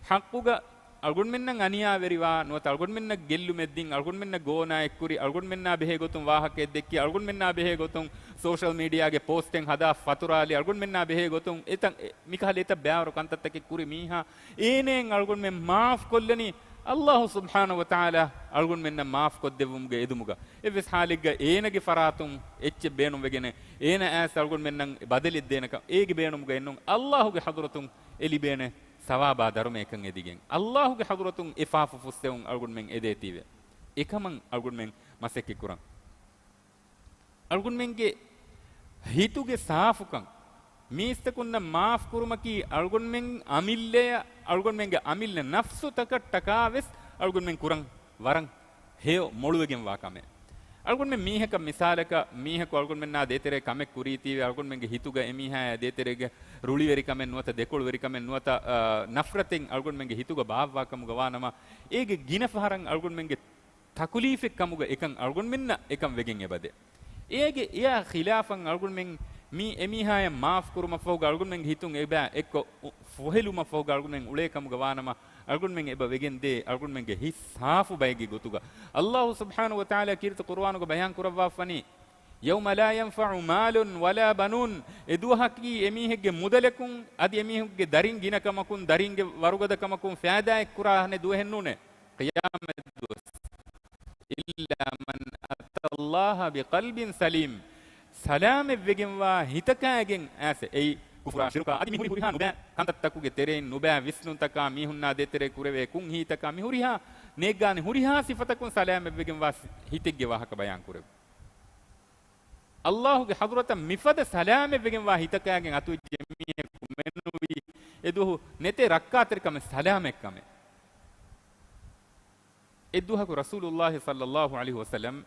ޙައްޤުގަ އަޅުގަނޑުމެންނަށް އަނިޔާވެރިވާ، ނުވަތަ އަޅުގަނޑުމެންނަށް ގެއްލުމެއް ދިން، އަޅުގަނޑުމެންނަށް ގޯނާއެއްކުރި، އަޅުގަނޑުމެންނާ ބެހޭ ގޮތުން ވާހަކައެއް ދެއްކި، އަޅުގަނޑުމެންނާ ބެހޭ ގޮތުން ސޯޝަލް މީޑިއާގެ ޕޯސްޓެއް ހަދާ ފަތުރާލި، އަޅުގަނޑުމެންނާ ބެހޭ ގޮތުން އެތައް، އެ، މިކަހަލަ އެތައް ބައިވަރު ކަންތައްތަކެއް ކުރި މީހާ، އޭނައަށް އަޅުގަނޑުމެން މާފް ކޮށްލަނީ، އައްލާހު ސުބްޙާނަހު ވަތަޢާލާ އަޅުގަނޑުމެންނަށް މާފް ކޮށްދެއްވުމުގެ އެދުމުގަ. އެއްވެސް ޙާލެއްގަ އޭނަގެ ފަރާތުން އެއްޗެއް ބޭނުންވެގެނެއް، އޭނަ އައިސް އަޅުގަނޑުމެންނަށް ބަދަލެއް ދޭނެކަން އޭގެ ބޭނުމުގައެއް ނޫން. އައްލާހުގެ ޙަޟްރަތުން އެ ލިބޭނެ ސަވާބާ ދަރުމަޔަކަށް އެދިގެން، އައްލާހުގެ ޙަޟްރަތުން އެ ފާފަ ފުއްސެވުން އަޅުގަނޑުމެން އެދޭތީވެ. އެކަމަށް އަޅުގަނޑުމެން މަސައްކަތްކުރަން. އަޅުގަނޑުމެންގެ ހިތުގެ ސާފުކަން، މީސްތަކުންނަށް މާފް ކުރުމަކީ އަޅުގަނޑުމެން އަމިއްލަޔަށް، އަޅުގަނޑުމެންގެ އަމިއްލަ ނަފްސުތަކަށްޓަކާ ވެސް އަޅުގަނޑުމެން ކުރަން ވަރަށް ހެޔޮ މޮޅުވެގެންވާ ކަމެއް. އަޅުގަނޑުމެން މީހަކަށް މިސާލަކަށް، މީހަކު އަޅުގަނޑުމެންނާ ދޭތެރޭ ކަމެއް ކުރީތީވެ، އަޅުގަނޑުމެންގެ ހިތުގަ އެމީހާއާ ދޭތެރޭގެ ރުޅިވެރިކަމެއް ނުވަތަ ދެކޮޅުވެރިކަމެއް ނުވަތަ، އާ، ނަފްރަތެއް އަޅުގަނޑުމެންގެ ހިތުގަ ބާއްވާކަމުގަ ވާނަމަ، އޭގެ ގިނަ ފަހަރަށް އަޅުގަނޑުމެންގެ ތަކުލީފެއް ކަމުގަ އެކަން އަޅުގަނޑުމެންނަށް އެކަން ވެގެން އެބަދޭ. އޭގެ އެއާ ޚިލާފަށް އަޅުގަނޑުމެން މި އެމީހާޔަށް މާފް ކުރުމަށް ފަހުގަ އަޅުގަނޑުމެންގެ ހިތުން އެބަ އެއްކޮށް އު-، ފޮހެލުމަށް ފަހުގަ އަޅުގަނޑުމެން އުޅޭ ކަމުގަ ވާނަމަ، އަޅުގަނޑުމެން އެބަ ވެގެން ދޭ އަޅުގަނޑުމެންގެ ހިތް ސާފު ބައެއްގެ ގޮތުގަ. އައްލާހު ސުބްޙާނަހު ވަތަޢާލާ ކީރިތި ޤުރުއާނުގަ ބަޔާން ކުރައްވާފަނީ، يَوْمَ لَا يَنْفَعُ مَالٌ وَلَا بَنُونَ، އެ ދުވަހަކީ އެމީހެއްގެ މުދަލަކުން އަދި އެމީހެއްގެ ދަރިން ގިނަކަމަކުން ދަރިންގެ ވަރުގަދަކަމަކުން ފައިދާއެއް ކުރާނެ ދުވަހެއް ނޫނޭ. ޤިޔާމަތް ދުވަސް. إِلَّا مَنْ أَتَى اللَّهَ بِقَلْبٍ سَلِيمٍ. ސަލާމަތްވެގެންވާ ހިތަކާގެން އައިސް. އެއީ ކުފުރާ، ޝިރުކާ، އަދި މި ހުރި ހުރިހާ ނުބައި ކަންތައްތަކުގެ ތެރެއިން ނުބައި ވިސްނުންތަކާ، މީހުންނާ ދޭތެރޭ ކުރެވޭ ކުށްހިތްތަކާ، މި ހުރިހާ ނޭއްގާނެ ހުރިހާ ސިފަތަކުން ސަލާމަތްވެގެންވާ ސި-، ހިތެއްގެ ވާހަކަ ބަޔާން ކުރެވި. އައްލާހުގެ ޙަޟްރަތަށް މިފަދަ ސަލާމަތްވެގެންވާ ހިތަކާގެން އަތުވެއްޖެ މީހަކު މެނުވީ އެދުވަހު ނެތޭ ރައްކާތެރިކަމެއް ސަލާމަތްކަމެއް. އެއްދުވަހަކު ރަސޫލުﷲ ޞައްލައްލާހު ޢަލައިހި ވަސައްލަމް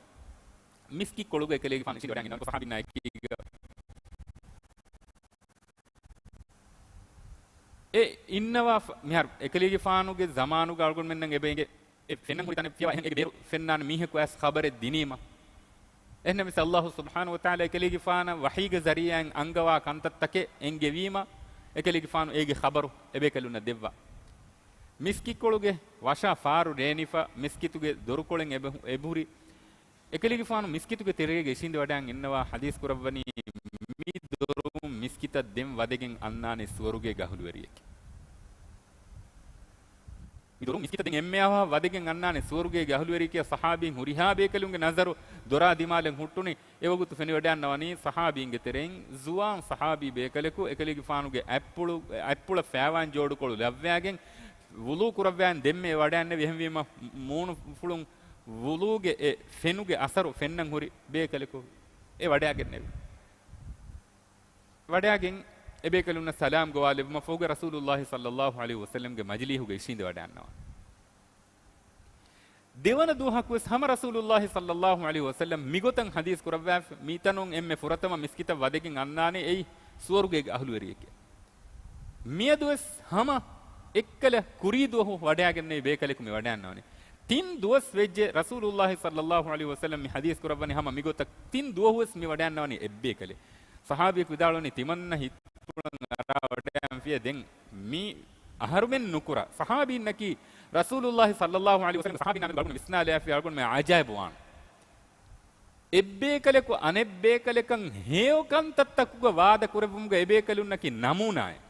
މިސްކިތްކޮޅުގަ އެކަލޭގެފާނު އިށީނދެވަޑައިގެން އިންނަވަނީ ޞަޙާބީންނާ އެކީގަ. އެ އިންނަވާ ފަ-، މިހާރު އެކަލޭގެފާނުގެ ޒަމާނުގަ އަޅުގަނޑުމެންނަށް އެބަ އެނގޭ، އެ ފެންނަން ހުރި ތަނެއް ފިޔަވާ އެހެން އޭގެ ބޭރު ފެންނާނެ މީހަކު އައިސް ޚަބަރެއް ދިނީމަ. އެހެންނަމަވެސް ﷲ ސުބްޙާނަހޫ ވަތަޢާލާ އެކަލޭގެފާނަށް ވަޙީގެ ޒަރީޢާއިން އަންގަވާ ކަންތައްތަކެއް އެންގެވީމަ، އެކަލޭގެފާނު އޭގެ ޚަބަރު އެބޭކަލުންނަށް ދެއްވާ. މިސްކިތްކޮޅުގެ ވަށާ ފާރު ރޭނިފަ، މިސްކިތުގެ ދޮރުކޮޅެއް އެބަ-، އެބަހުރި. އެކަލޭގެފާނު މިސްކިތުގެ ތެރޭގަ އިށީނދެވަޑައިގެން އިންނަވާ ޙަދީޘް ކުރައްވަނީ، މި ދޮރުން މިސްކިތަށް ދެން ވަދެގެން އަންނާނެ ސުވަރުގޭގެ އަހުލުވެރިއެކޭ. މި ދޮރުން މިސްކިތަށް ދެން އެންމެ އަވަހަށް ވަދެގެން އަންނާނެ ސުވަރުގޭގެ އަހުލުވެރިއެކޭ. ޞަޙާބީން ހުރިހާ ބޭކަލުންގެ ނަޒަރު ދޮރާ ދިމާލަށް ހުއްޓުނީ. އެވަގުތު ފެނިވަޑައިގަންނަވަނީ ޞަޙާބީންގެ ތެރެއިން ޒުވާން ޞަޙާބީ ބޭކަލަކު އެކަލޭގެފާނުގެ އަތްޕުޅު، އަތްޕުޅަށް ފައިވާން ޖޯޑުކޮޅު ލައްވައިގެން ވުޟޫ ކުރައްވައިގެން ދެންމެ ވަޑައިގެންނެވި. އެހެންވީމަ މޫނުފުޅުން ވުޟޫގެ އެ ފެނުގެ އަސަރު ފެންނަން ހުރި ބޭކަލަކު އެ ވަޑައިގެންނެވި. ވަޑައިގެން އެބޭކަލުންނަށް ސަލާމް ގޮވާލެއްވުމަށް ފަހުގަ ރަސޫލުﷲ ޞައްލައްލާހު ޢަލައިހި ވަސައްލަމްގެ މަޖިލީހުގަ އިށީނދެވަޑައިގަންނަވާ. ދެވަނަ ދުވަހަކުވެސް ހަމަ ރަސޫލުﷲ ޞައްލައްލާހު ޢަލައިހި ވަސައްލަމް މިގޮތަށް ޙަދީޘް ކުރައްވާފަ، މިތަނުން އެންމެ ފުރަތަމަ މިސްކިތަށް ވަދެގެން އަންނާނެ އެއީ ސުވަރުގޭގެ އަހުލުވެރިއެކޭ. މިއަދުވެސް ހަމަ އެއްކަލަ ކުރީ ދުވަހު ވަޑައިގެންނެވި ބޭކަލަކު މި ވަޑައިގަންނަވަނީ. ތިން ދުވަސް ވެއްޖެ ރަސޫލުﷲ ޞައްލައްލާހު ޢަލައިހި ވަސައްލަމް މި ޙަދީޘް ކުރައްވަނީ ހަމަ މިގޮތަށް ތިން ދުވަހުވެސް މި ވަޑައިގަންނަވަނީ އެއްބޭކަލެއް. ޞަޙާބީއަކު ވިދާޅުވަނީ ތިމަންނަ ހިތްޕުޅަށް އަރާ ވަޑައިގެންފިޔޭ ދެން މި އަހަރުމެން ނުކުރާ. ޞަޙާބީންނަކީ ރަސޫލުﷲ ޞައްލައްލާހު ޢަލައިހި ވަސައްލަމް ޞަޙާބީންނާ މެދު އަޅުގަނޑު ވިސްނާލާފި އަޅުގަނޑުމެން ޢަޖާއިބުވާން. އެއްބޭކަލަކު އަނެއްބޭކަލަކަށް ހެޔޮ ކަންތައްތަކުގަ ވާދަ ކުރެއްވުމުގަ އެބޭކަލުންނަކީ ނަމޫނާއެއް.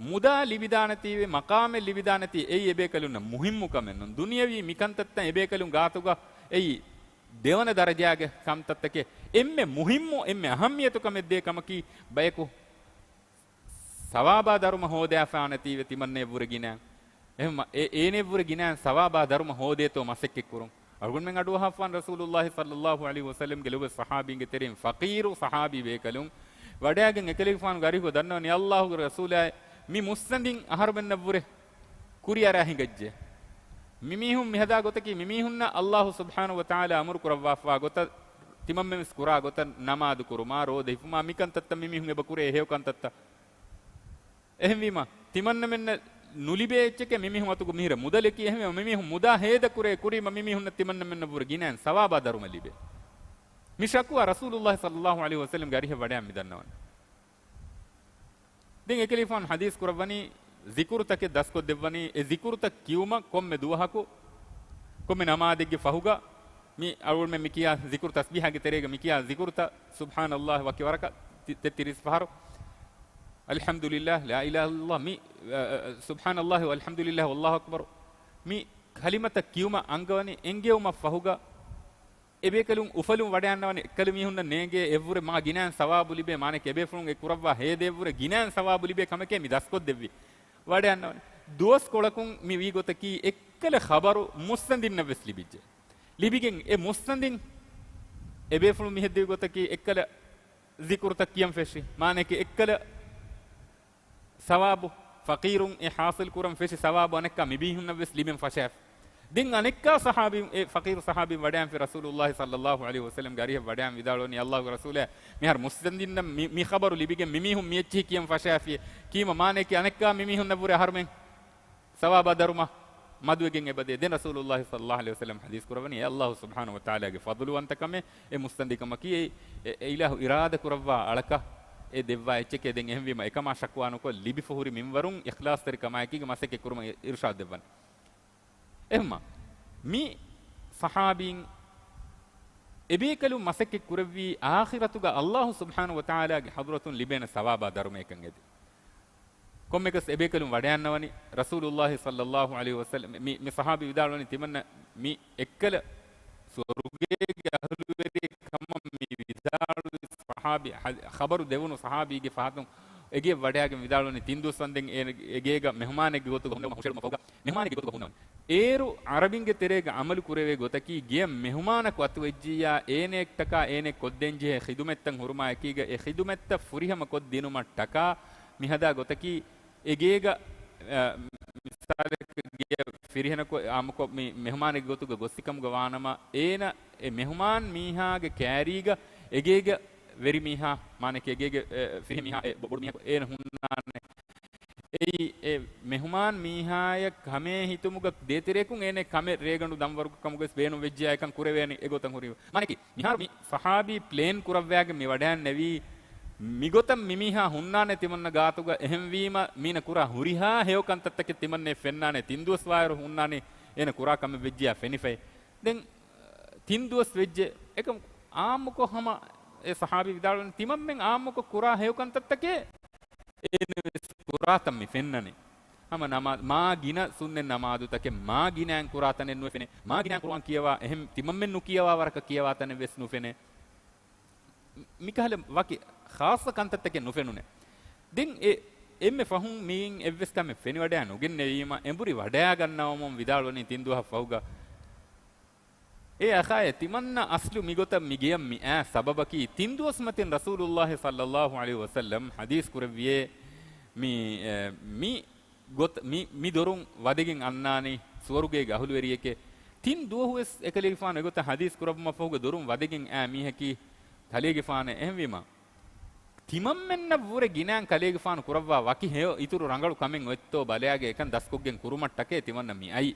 މުދާ ލިބިދާނެތީވެ، މަޤާމެއް ލިބިދާނެތީ، އެއީ އެބޭކަލުންނަށް މުހިއްމު ކަމެއްނޫން. ދުނިޔަވީ މިކަންތައްތައް އެބޭކަލުން ގާތުގަ އެއީ ދެވަނަ ދަރަޖާގެ ކަންތައްތަކެއް. އެންމެ މުހިއްމު، އެންމެ އަހައްމިޔަތު ކަމެއް ދޭ ކަމަކީ ބަޔަކު ސަވާބާ ދަރުމަ ހޯދާފާނެތީވެ ތިމަންނައަށްވުރެ ގިނަ. އެހެން އޭނައަށްވުރެ ގިނަ ސަވާބާ ދަރުމަ ހޯދޭތޯ މަސައްކަތްކުރުން. އަޅުގަނޑުމެން އަޑުއަހާފާން ރަސޫލުﷲ ޞައްލައްލާހު ޢަލައިހި ވަސައްލަމްގެ ލޮބުވެތި ޞަޙާބީންގެ ތެރެއިން ފަޤީރު ޞަޙާބީ ބޭކަލުން ވަޑައިގެން އެކަލޭގެފާނުގެ އަރިހުގަ ދަންނަވަނީ، ﷲގެ ރަސޫލާއޭ، މި މުއްސަނދިން އަހަރުމެންނަށްވުރެ ކުރިއަރާ ހިނގައްޖެ. މިމީހުން މިހަދާ ގޮތަކީ މިމީހުންނަށް ﷲ ސުބްޙާނަހޫ ވަތަޢާލާ އަމުރު ކުރައްވާފާ ގޮތަށް ތިމަންމެންވެސް ކުރާ ގޮތަށް ނަމާދު ކުރުމާ، ރޯދަ ހިފުމާ، މިކަންތައްތައް މިމީހުން އެބަ ކުރޭ ހެޔޮ ކަންތައްތައް. އެހެންވީމަ، ތިމަންނަމެންނަށް ނުލިބޭ އެއްޗެކޭ މިމީހުން އަތުގަ މިހިރަ މުދަލަކީ. އެހެންވީމަ، މިމީހުން މުދާ ހޭދަކުރޭ ކުރީމަ މިމީހުންނަށް ތިމަންނަމެންނަށްވުރެ ގިނައިން ސަވާބާ ދަރުމަ ލިބޭ. މި ޝަކުވާ ރަސޫލުﷲ ޞައްލައްލާހު ޢަލައިހި ވަސައްލަމްގެ އަރިހަށް ވަޑައިގެން މި ދަންނަވަނީ. ދެން އެކަލޭގެފާނު ޙަދީޘް ކުރައްވަނީ ޒިކުރުތަކެއް ދަސްކޮށްދެއްވަނީ. އެ ޒިކުރުތައް ކިޔުމަށް ކޮންމެ ދުވަހަކު، ކޮންމެ ނަމާދެއްގެ ފަހުގަ މި އަޅުގަނޑުމެން މި ކިޔާ ޒިކުރު، ތަސްބީޙާގެ ތެރޭގަ މި ކިޔާ ޒިކުރުތައް، ސުބްޙާނަﷲ ވަކި ވަރަކަށް ތި-، ތެއްތިރީސް ފަހަރު، އަލްޙަމްދުލިﷲ، ލާ އިލާހަ އިއްލަﷲ، މި، އަ، އަ، އަ، ސުބްޙާނަﷲ ވަލްޙަމްދުލިﷲ ވައްލާހު އަކްބަރު، މި ކަލިމަތައް ކިޔުމަށް އަންގަވަނީ. އެންގެވުމަށް ފަހުގަ އެބޭކަލުން އުފަލުން ވަޑައިގަންނަވަނީ. އެއްކަލަ މީހުންނަށް ނޭނގޭ އެއްވުރެ މާ ގިނައިން ސަވާބު ލިބޭ، މާނައަކީ އެބޭފުޅުން އެ ކުރައްވާ ހޭދައަށްވުރެ ގިނައިން ސަވާބު ލިބޭ ކަމެކޭ މި ދަސްކޮށްދެއްވީ. ވަޑައިގަންނަވަނީ. ދުވަސްކޮޅަކުން މި ވީ ގޮތަކީ އެއްކަލަ ޚަބަރު މުއްސަނދިންނަށްވެސް ލިބިއްޖެ. ލިބިގެން އެ މުއްސަނދިން އެބޭފުޅުން މިހެއްދެވި ގޮތަކީ އެއްކަލަ ޒިކުރުތައް ކިޔަން ފެށި، މާނައަކީ އެއްކަލަ ސަވާބު، ފަޤީރުން އެ ޙާޞިލް ކުރަން ފެށި ސަވާބު އަނެއްކާ މި މީހުންނަށްވެސް ލިބެން ފަށާފި. ދެން އަނެއްކާ ޞަޙާބީ، އެ ފަޤީރު ޞަޙާބީން ވަޑައިގެންފި ރަސޫލުﷲ ޞައްލައްލާހު ޢަލައިހި ވަސައްލަމްގެ އަރިހަށް ވަޑައިގެން ވިދާޅުވަނީ، ﷲގެ ރަސޫލާ، މިހާރު މުއްސަނދިންނަށް މި، މި ޚަބަރު ލިބިގެން މި މީހުން މި އެއްޗެހި ކިޔަން ފަށާފި. ކީމަ މާނައަކީ އަނެއްކާ މި މީހުންނަށްވުރެ އަހަރުމެން ސަވާބާ ދަރުމަ މަދުވެގެން އެބަދޭ. ދެން ރަސޫލުﷲ ޞައްލައްލާހު ޢަލައިހި ވަސައްލަމް ޙަދީޘް ކުރައްވަނީ، އެ ﷲ ސުބްޙާނަހޫ ވަތަޢާލާގެ ފަޟުލުވަންތަކަމެއް، އެ މުއްސަނދިކަމަކީ، އެ، އެ، އެ އިލާހު އިރާދަ ކުރައްވާ އަޅަކަށް އެ ދެއްވާ އެއްޗެކޭ. ދެން އެހެންވީމަ، އެކަމާ ޝަކުވާ ނުކޮށް، ލިބިފަ ހުރި މިންވަރުން އިޚްލާޞްތެރިކަމާއެކީގަ މަސައްކަތް ކުރުމަށް އިރުޝާދު ދެއްވަން. އެހެންމަ، މި ޞަޙާބީން އެބޭކަލުން މަސައްކަތް ކުރެއްވީ އާޚިރަތުގަ ﷲ ސުބްޙާނަހޫ ވަތަޢާލާގެ ޙަޟްރަތުން ލިބޭނެ ސަވާބާ ދަރުމައެއްކަން އެދި. ކޮންމެކަސް އެބޭކަލުން ވަޑައިގަންނަވަނީ ރަސޫލުﷲ ޞައްލައްލާހު ޢަލައިހި ވަސައްލަމް، މި، މި ޞަޙާބީ ވިދާޅުވަނީ ތިމަންނަ މި އެއްކަލަ ސުވަރުގޭގެ އަހުލުވެރި ކަމަށް މި ވިދާޅުވި ޞަޙާބީ، ޙަ-، ޚަބަރު ދެވުނު ޞަޙާބީގެ ފަހަތުން އެގެއަށް ވަޑައިގެން ވިދާޅުވަނީ ތިން ދުވަސް ވަންދެން އޭނަ އެގޭގަ މެހުމާނެއްގެ ގޮތުގަ ހުންނެވުމަށް ހުށަހެޅުމަށް ފަހުގަ، މެހުމާނެއްގެ ގޮތުގަ ހުންނަވަނީ. އޭރު ޢަރަބިންގެ ތެރޭގަ ޢަމަލު ކުރެވޭ ގޮތަކީ، ގެޔަށް މެހުމާނަކު އަތުވެއްޖިއްޔާ އޭނައަށްޓަކާ އޭނައަށް ކޮށްދޭންޖެހޭ ޚިދުމަތްތައް ހުރުމާއެކީގަ، އެ ޚިދުމަތްތައް ފުރިހަމަ ކޮށްދިނުމަށްޓަކާ މިހަދާ ގޮތަކީ، އެގޭގަ، އަ، މިސާލަކަށް ގެޔަށް ފިރިހެނަކު އާއްމުކޮށް މި މެހުމާނެއްގެ ގޮތުގަ ގޮއްސިކަމުގަ ވާނަމަ، އޭނަ އެ މެހުމާން މީހާގެ ކައިރީގަ އެގޭގެ ވެރިމީހާ، މާނައަކީ އެގޭގެ، އެ، ފިރިހެން މީހާ، އެ ބޮ-، ބޮޑު މީހަކު އޭނަ ހުންނާނެ. އެއީ، އެ މެހުމާން މީހާޔަށް ކަމޭ ހިތުމުގަ ދޭތެރެއަކުން އޭނަ ކަމެއް ރޭގަނޑު ދަންވަރު ކަމުގަވެސް ބޭނުން ވެއްޖެޔާ އެކަން ކުރެވޭނެ އެގޮތަށް ހުރީ. މާނައަކީ، މިހާރު މި ސަހާބީ ޕްލޭން ކުރައްވާގެން މި ވަޑައިންނެވީ، މިގޮތަށް މިމީހާ ހުންނާނެ ތިމަންނަ ގާތުގަ، އެހެންވީމަ މީނަ ކުރާ ހުރިހާ ހެޔޮ ކަންތައްތަކެއް ތިމަންނައަށް ފެންނާނެ، ތިން ދުވަސް ވާއިރު ހުންނާނީ އޭނަ ކުރާ ކަމެއް ވެއްޖިޔާ ފެނިފައި. ދެން ތިން ދުވަސް ވެއްޖެ. އެކަމް އާއްމުކޮށް ހަމަ އެ ސަހާބީ ވިދާޅުވަނީ، ތިމަންމެން އާއްމުކޮށް ކުރާ ހެޔޮ ކަންތައްތަކެއް އޭނަ ވެސް ކުރާތަން މި ފެންނަނީ. ހަމަ ނަމާ-، މާ ގިނަ ސުންނަތް ނަމާދުތަކެއް މާ ގިނައިން ކުރާ ތަނެއް ނުވެ ފެނޭ. މާ ގިނައިން ޤުރުއާން ކިޔަވާ، އެހެން ތިމަންމެން ނުކިޔަވާ ވަރަކަށް ކިޔަވާ ތަނެއް ވެސް ނުފެނޭ. މިކަހަލަ ވަކި ޚާއްޞަ ކަންތައްތަކެއް ނުފެނުނޭ. ދެން އެ، އެންމެ ފަހުން މިއިން އެއްވެސް ކަމެއް ފެނިވަޑައި ނުގެންނެވީމަ، އެނބުރި ވަޑައިގަންނަވަމުން ވިދާޅުވަނީ ތިން ދުވަހަށް ފަހުގަ، އޭ އަޚާއޭ، ތިމަންނަ އަސްލު މިގޮތަށް މި ގެޔަށް މި އާ ސަބަބަކީ، ތިން ދުވަސް މަތިން ރަސޫލުﷲ ޞައްލަﷲ ޢަލައިހި ވަސައްލަމް ޙަދީޘް ކުރެއްވިޔޭ، މި، އެ، މި ގޮތް، މި، މި ދޮރުން ވަދެގެން އަންނާނީ ސުވަރުގޭގެ އަހުލުވެރިއެކޭ. ތިން ދުވަހުވެސް އެކަލޭގެފާނު އެގޮތަށް ޙަދީޘް ކުރައްވުމަށްފަހުގަ ދޮރުން ވަދެގެން އާ މީހަކީ ކަލޭގެފާނޭ. އެހެންވީމަ، ތިމަންމެންނަށްވުރެ ގިނައިން ކަލޭގެފާނު ކުރައްވާ ވަކި ހެޔޮ އިތުރު ރަނގަޅު ކަމެއް އޮތްތޯ ބަލާގެ އެކަން ދަސްކޮށްގެން ކުރުމަށްޓަކައި ތިމަންނަ މި އައީ.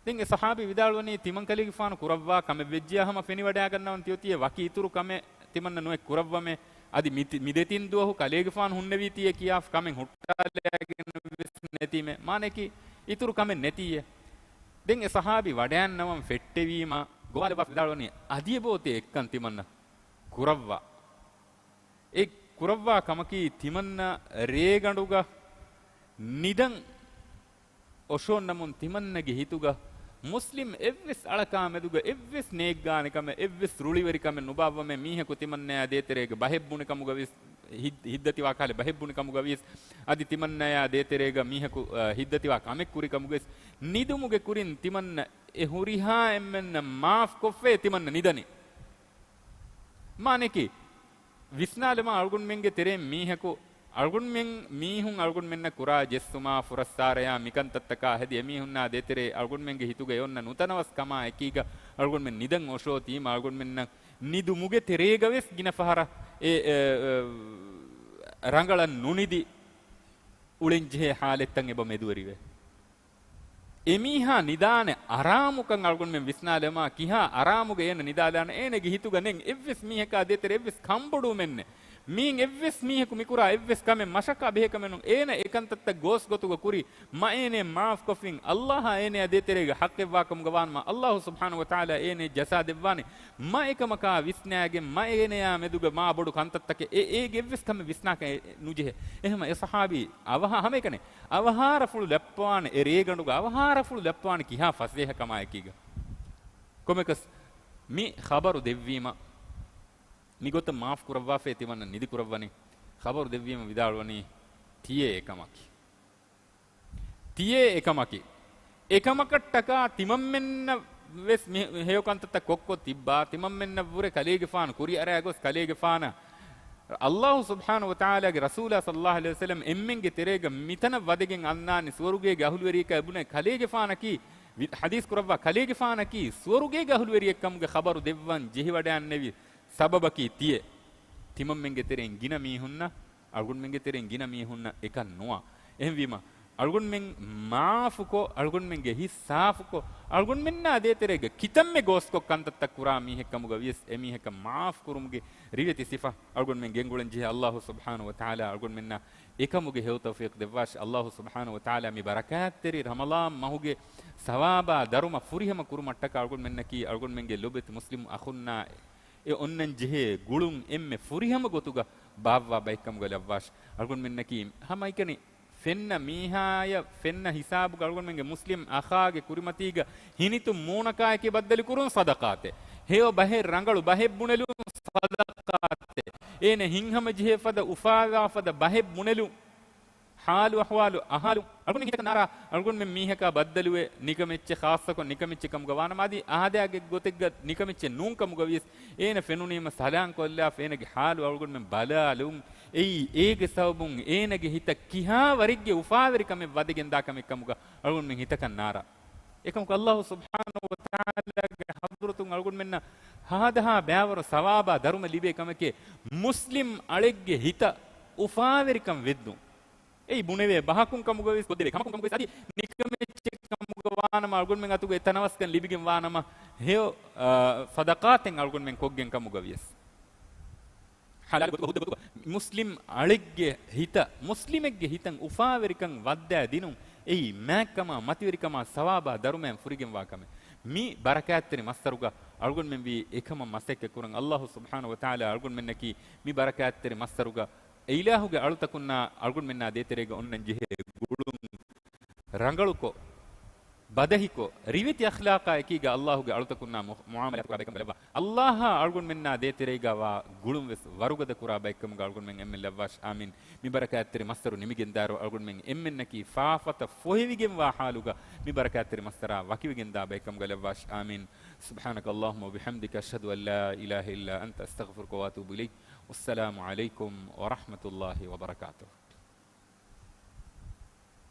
ދެން އެ ސަހާބީ ވިދާޅުވަނީ، ތިމަން ކަލޭގެފާނު ކުރައްވާ ކަމެއް ވެއްޖިޔާ ހަމަ ފެނިވަޑައިގަންނަވަން ތިއޮތީ އެ ވަކި އިތުރު ކަމެއް ތިމަންނަ ނުއެއް ކުރައްވަމޭ. އަދި މި ތި-، މި ދެތިން ދުވަހު ކަލޭގެފާނު ހުންނެވީތީއޭ ކިޔާ ކަމެއް ހުއްޓާލައިގެން ވެސް ނެތީމޭ. މާނައަކީ އިތުރު ކަމެއް ނެތީއޭ. ދެން އެ ސަހާބީ ވަޑައިންނަވަން ފެއްޓެވީމަ، ގޮވާލައްވާ ވިދާޅުވަނީ، އަދި އެބައޮތޭ އެއްކަން ތިމަންނަ ކުރައްވާ. އެ ކުރައްވާ ކަމަކީ، ތިމަންނަ ރޭގަނޑުގަ ނިދަން އޮށޯންނަމުން ތިމަންނަގެ ހިތުގަ މުސްލިމް އެއްވެސް އަޅަކާ މެދުގަ އެއްވެސް ނޭއްގާނެ ކަމެއް، އެއްވެސް ރުޅިވެރި ކަމެއް ނުބާއްވަމޭ. މީހަކު ތިމަންނަޔާ ދޭތެރޭގަ ބަހެއް ބުނި ކަމުގަ ވިޔަސް، ހިތް-، ހިތްދަތިވާ ކަހަލަ ބަހެއް ބުނި ކަމުގަ ވިޔަސް، އަދި ތިމަންނަޔާ ދޭތެރޭގަ މީހަކު، އަ، ހިތްދަތިވާ ކަމެއް ކުރި ކަމުގަ ވިޔަސް، ނިދުމުގެ ކުރިން ތިމަންނަ އެ ހުރިހާ އެންމެންނަށް މާފް ކޮށްފައި ތިމަންނަ ނިދަނީ. މާނައަކީ، ވިސްނާލަމާ އަޅުގަނޑުމެންގެ ތެރެއިން މީހަކު، އަޅުގަނޑުމެން، މީހުން އަޅުގަނޑުމެންނަށް ކުރާ ޖެއްސުމާ، ފުރައްސާރަޔާ، މިކަންތައްތަކާ ހެދި އެމީހުންނާ ދޭތެރޭ އަޅުގަނޑުމެންގެ ހިތުގައި އޮންނަ ނުތަނަވަސް ކަމާ އެކީގަ އަޅުގަނޑުމެން ނިދަން އޮށޯތީމަ، އަޅުގަނޑުމެންނަށް ނިދުމުގެ ތެރޭގަވެސް ގިނަ ފަހަރަށް އެ، އެ، އެ، ރަނގަޅަށް ނުނިދި އުޅެންޖެހޭ ޙާލަތްތައް އެބަ މެދުވެރިވޭ. އެމީހާ ނިދާނެ އަރާމުކަން އަޅުގަނޑުމެން ވިސްނާލަމާ، ކިހާ އަރާމުގަ އޭނަ ނިދާލާނެ؟ އޭނަގެ ހިތުގަ ނެތް އެއްވެސް މީހަކާ ދޭތެރޭ އެއްވެސް ކަންބޮޑުވުމެއް ނެތް. މީން އެއްވެސް މީހަކު މިކުރާ އެއްވެސް ކަމެއް މަށަކާ ބެހޭ ކަމެއް ނޫން. އޭނަ އެކަންތައްތައް ގޯސް ގޮތުގަ ކުރި، މަ އޭނަ މާފްކޮށްފިން، އައްލާހާ އޭނަޔާ ދޭތެރޭގަ ޙައްޤެއްވާކަމުގަ ވާނަމަ، އައްލާހު ސުބްޙާނަހު ވަތަޢާލާ އޭނަ ޖަޒާ ދެއްވާނެ. މަ އެކަމަކާ ވިސްނާގެން، މަ އޭނަޔާ މެދުގަ މާ ބޮޑު ކަންތައްތަކެއް އެ އޭގެ އެއްވެސް ކަމެއް ވިސްނާކަށް ނުޖެހޭ. އެހެމަ އެ ސަޙާބީ އަވަހާ ހަމައެކަނި އަވަހާރަފުޅު ލައްޕަވާނެ، އެ ރޭގަނޑުގަ އަވަހާރަފުޅު ލައްޕަވާނެ ކިހާ ފަސޭހަކަމާއެކީގަ. ކޮމެކަސް މި ޚަބަރު ދެއްވީމަ، މިގޮތަށް މާފް ކުރައްވާފައި ތިމަންނަ ނިދި ކުރައްވަނީ. ޚަބަރު ދެއްވީމަ ވިދާޅުވަނީ ތިޔޭ އެކަމަކީ. ތިޔޭ އެކަމަކީ. އެކަމަކަށްޓަކާ ތިމަންމެންނަށް ވެސް މި ހެޔޮ ކަންތައްތައް ކޮށްކޮށް ތިއްބާ، ތިމަންމެންނަށްވުރެ ކަލޭގެފާނު ކުރިއަރާ ގޮސް ކަލޭގެފާނަށް އައްލާހު ސުބްޙާނަހު ވަތަޢާލާގެ ރަސޫލާ ޞައްލައްލާހު ޢަލައިހި ވަސައްލަމް އެންމެންގެ ތެރޭގަ މިތަނަށް ވަދެގެން އަންނާނީ ސުވަރުގޭގެ އަހުލުވެރިޔަކަށް ބުނެ ކަލޭގެފާނަކީ، ވި-، ޙަދީޘް ކުރައްވާ ކަލޭގެފާނަކީ ސުވަރުގޭގެ އަހުލުވެރިއެއްކަމުގެ ޚަބަރު ދެއްވަން ޖެހިވަޑައިންނެވި ސަބަބަކީ ތިޔޭ. ތިމަންމެންގެ ތެރެއިން ގިނަ މީހުންނަށް، އަޅުގަނޑުމެންގެ ތެރެއިން ގިނަ މީހުންނަށް އެކަން ނުވާ. އެހެންވީމަ، އަޅުގަނޑުމެން މާފުކޮށް، އަޅުގަނޑުމެންގެ ހިތް ސާފުކޮށް، އަޅުގަނޑުމެންނާ ދޭތެރޭގަ ކިތަންމެ ގޯސްކޮށް ކަންތައްތައް ކުރާ މީހެއްކަމުގަ ވިޔަސް، އެމީހަކަށް މާފް ކުރުމުގެ ރިވެތި ސިފަ އަޅުގަނޑުމެން ގެންގުޅެން ޖެހޭ. އައްލާހު ސުބްޙާނަހު ވަތަޢާލާ އަޅުގަނޑުމެންނަށް އެކަމުގެ ހެޔޮ ތައުފީޤު ދެއްވާށި. އައްލާހު ސުބްޙާނަހު ވަތަޢާލާ މި ބަރަކާތްތެރި ރަމަޟާން މަހުގެ ސަވާބާ ދަރުމަ ފުރިހަމަ ކުރުމަށްޓަކާ އަޅުގަނޑުމެންނަކީ އަޅުގަނޑުމެންގެ ލޮބުވެތި މުސްލިމް އަޚުންނާ އެ އޮންނަން ޖެހޭ ގުޅުން އެންމެ ފުރިހަމަ ގޮތުގަ ބާއްވާ ބައެއްކަމުގަ ލައްވާށި. އަޅުގަނޑުމެންނަކީ ހަމައެކަނި ފެންނަ މީހާޔަށް ފެންނަ ހިސާބުގަ އަޅުގަނޑުމެންގެ މުސްލިމް އަޚާގެ ކުރިމަތީގަ ހިނިތުން މޫނަކާއެކީ ބައްދަލުކުރުން ޞަދަޤާތެއް. ހެޔޮ ބަހެއް ރަނގަޅު ބަހެއް ބުނެލުން ޞަދަޤާތެއް. އޭނަ ހިތްހަމަޖެހޭ ފަދަ، އުފާވާ ފަދަ ބަހެއް ބުނެލުން. ޙާލު އަޙްވާލު އަހާލުން. އަޅުގަނޑު ހިތަކަށް ނާރާ، އަޅުގަނޑުމެން މީހަކާ ބައްދަލުވެ ނިކަމެއްޗެއް، ޚާއްޞަކޮށް ނިކަމެއްޗެއް ކަމުގަ ވާނަމަ، އަދި އާދައިގެ ގޮތެއްގަ ނިކަމެއްޗެއް ނޫން ކަމުގަ ވިޔަސް، އޭނަ ފެނުނީމަ ސަލާން ކޮށްލާފަ، އޭނަގެ ޙާލު އަޅުގަނޑުމެން ބަލާލުން. އެއީ އޭގެ ސަބަބުން އޭނަގެ ހިތަށް ކިހާ ވަރެއްގެ އުފާވެރިކަމެއް ވަދެގެންދާ ކަމެއް ކަމުގަ އަޅުގަނޑުމެން ހިތަކަށް ނާރާ. އެކަމަކު އައްލާހު ސުބްޙާނަހު ވަތަޢާލާގެ ޙަޟްރަތުން އަޅުގަނޑުމެންނަށް ހާދަހާ ބައިވަރު ސަވާބާ ދަރުމަ ލިބޭ ކަމެކޭ، މުސްލިމް އަޅެއްގެ ހިތަށް އުފާވެރިކަން ވެއްދުން. އެއީ ބުނެވޭ ބަހަކުން ކަމުގަވިޔަސް، ކޮށްދެވޭ ކަމަކުން ކަމުގަވިޔަސް، އަދި ނިކަމެއްޗެއް ކަމުގަ ވާނަމަ، އަޅުގަނޑުމެން އަތުގަ އެ ތަނަވަސްކަން ލިބިގެން ވާނަމަ، ހެޔޮ، އާ، ޞަދަޤާތެއް އަޅުގަނޑުމެން ކޮށްގެން ކަމުގަވިޔަސް. ޙަލާލު ގޮތުގަ ހުއްދަ ގޮތުގަ މުސްލިމް އަޅެއްގެ ހިތަށް، މުސްލިމެއްގެ ހިތަށް އުފާވެރިކަން ވައްދާ ދިނުން، އެއީ މާތްކަމާ، މަތިވެރިކަމާ، ސަވާބާ ދަރުމައިން ފުރިގެންވާ ކަމެއް. މި ބަރަކާތްތެރި މައްސަރުގަ އަޅުގަނޑުމެން ވީ އެކަމަށް މަސައްކަތް ކުރަން. އައްލާހު ސުބްޙާނަހު ވަތަޢާލާ އަޅުގަނޑުމެންނަކީ މި ބަރަކާތްތެރި މައްސަރުގަ އެ އިލާހުގެ އަޅުތަކުންނާ އަޅުގަނޑުމެންނާ ދޭތެރޭގަ އޮންނަން ޖެހޭ ގުޅުން، ރަނގަޅުކޮށް، ބަދަހިކޮށް، ރިވެތި އަޚްލާޤާ އެކީގަ އައްލާހުގެ އަޅުތަކުންނާ މު-، މުޢާމަލާތު ކުރާ ބައެއްކަމުގަ ލައްވާ. އައްލާހާ އަޅުގަނޑުމެންނާ ދޭތެރޭގަ ވާ ގުޅުން ވެސް ވަރުގަދަ ކުރާ ބައެއްކަމުގަ އަޅުގަނޑުމެން އެންމެން ލައްވާށި. އާމީން. މި ބަރަކާތްތެރި މައްސަރު ނިމިގެންދާއިރު އަޅުގަނޑުމެން އެންމެންނަކީ ފާފަތައް ފޮހެވިގެންވާ ޙާލުގަ މި ބަރަކާތްތެރި މައްސަރާ ވަކިވެގެންދާ ބައެއްކަމުގަ ލައްވާށި. އާމީން. سبحانك اللهم وبحمدك، أشهد أن لا إله إلا أنت، أستغفرك وأتوب إليك. والسلام عليكم ورحمة الله وبركاته.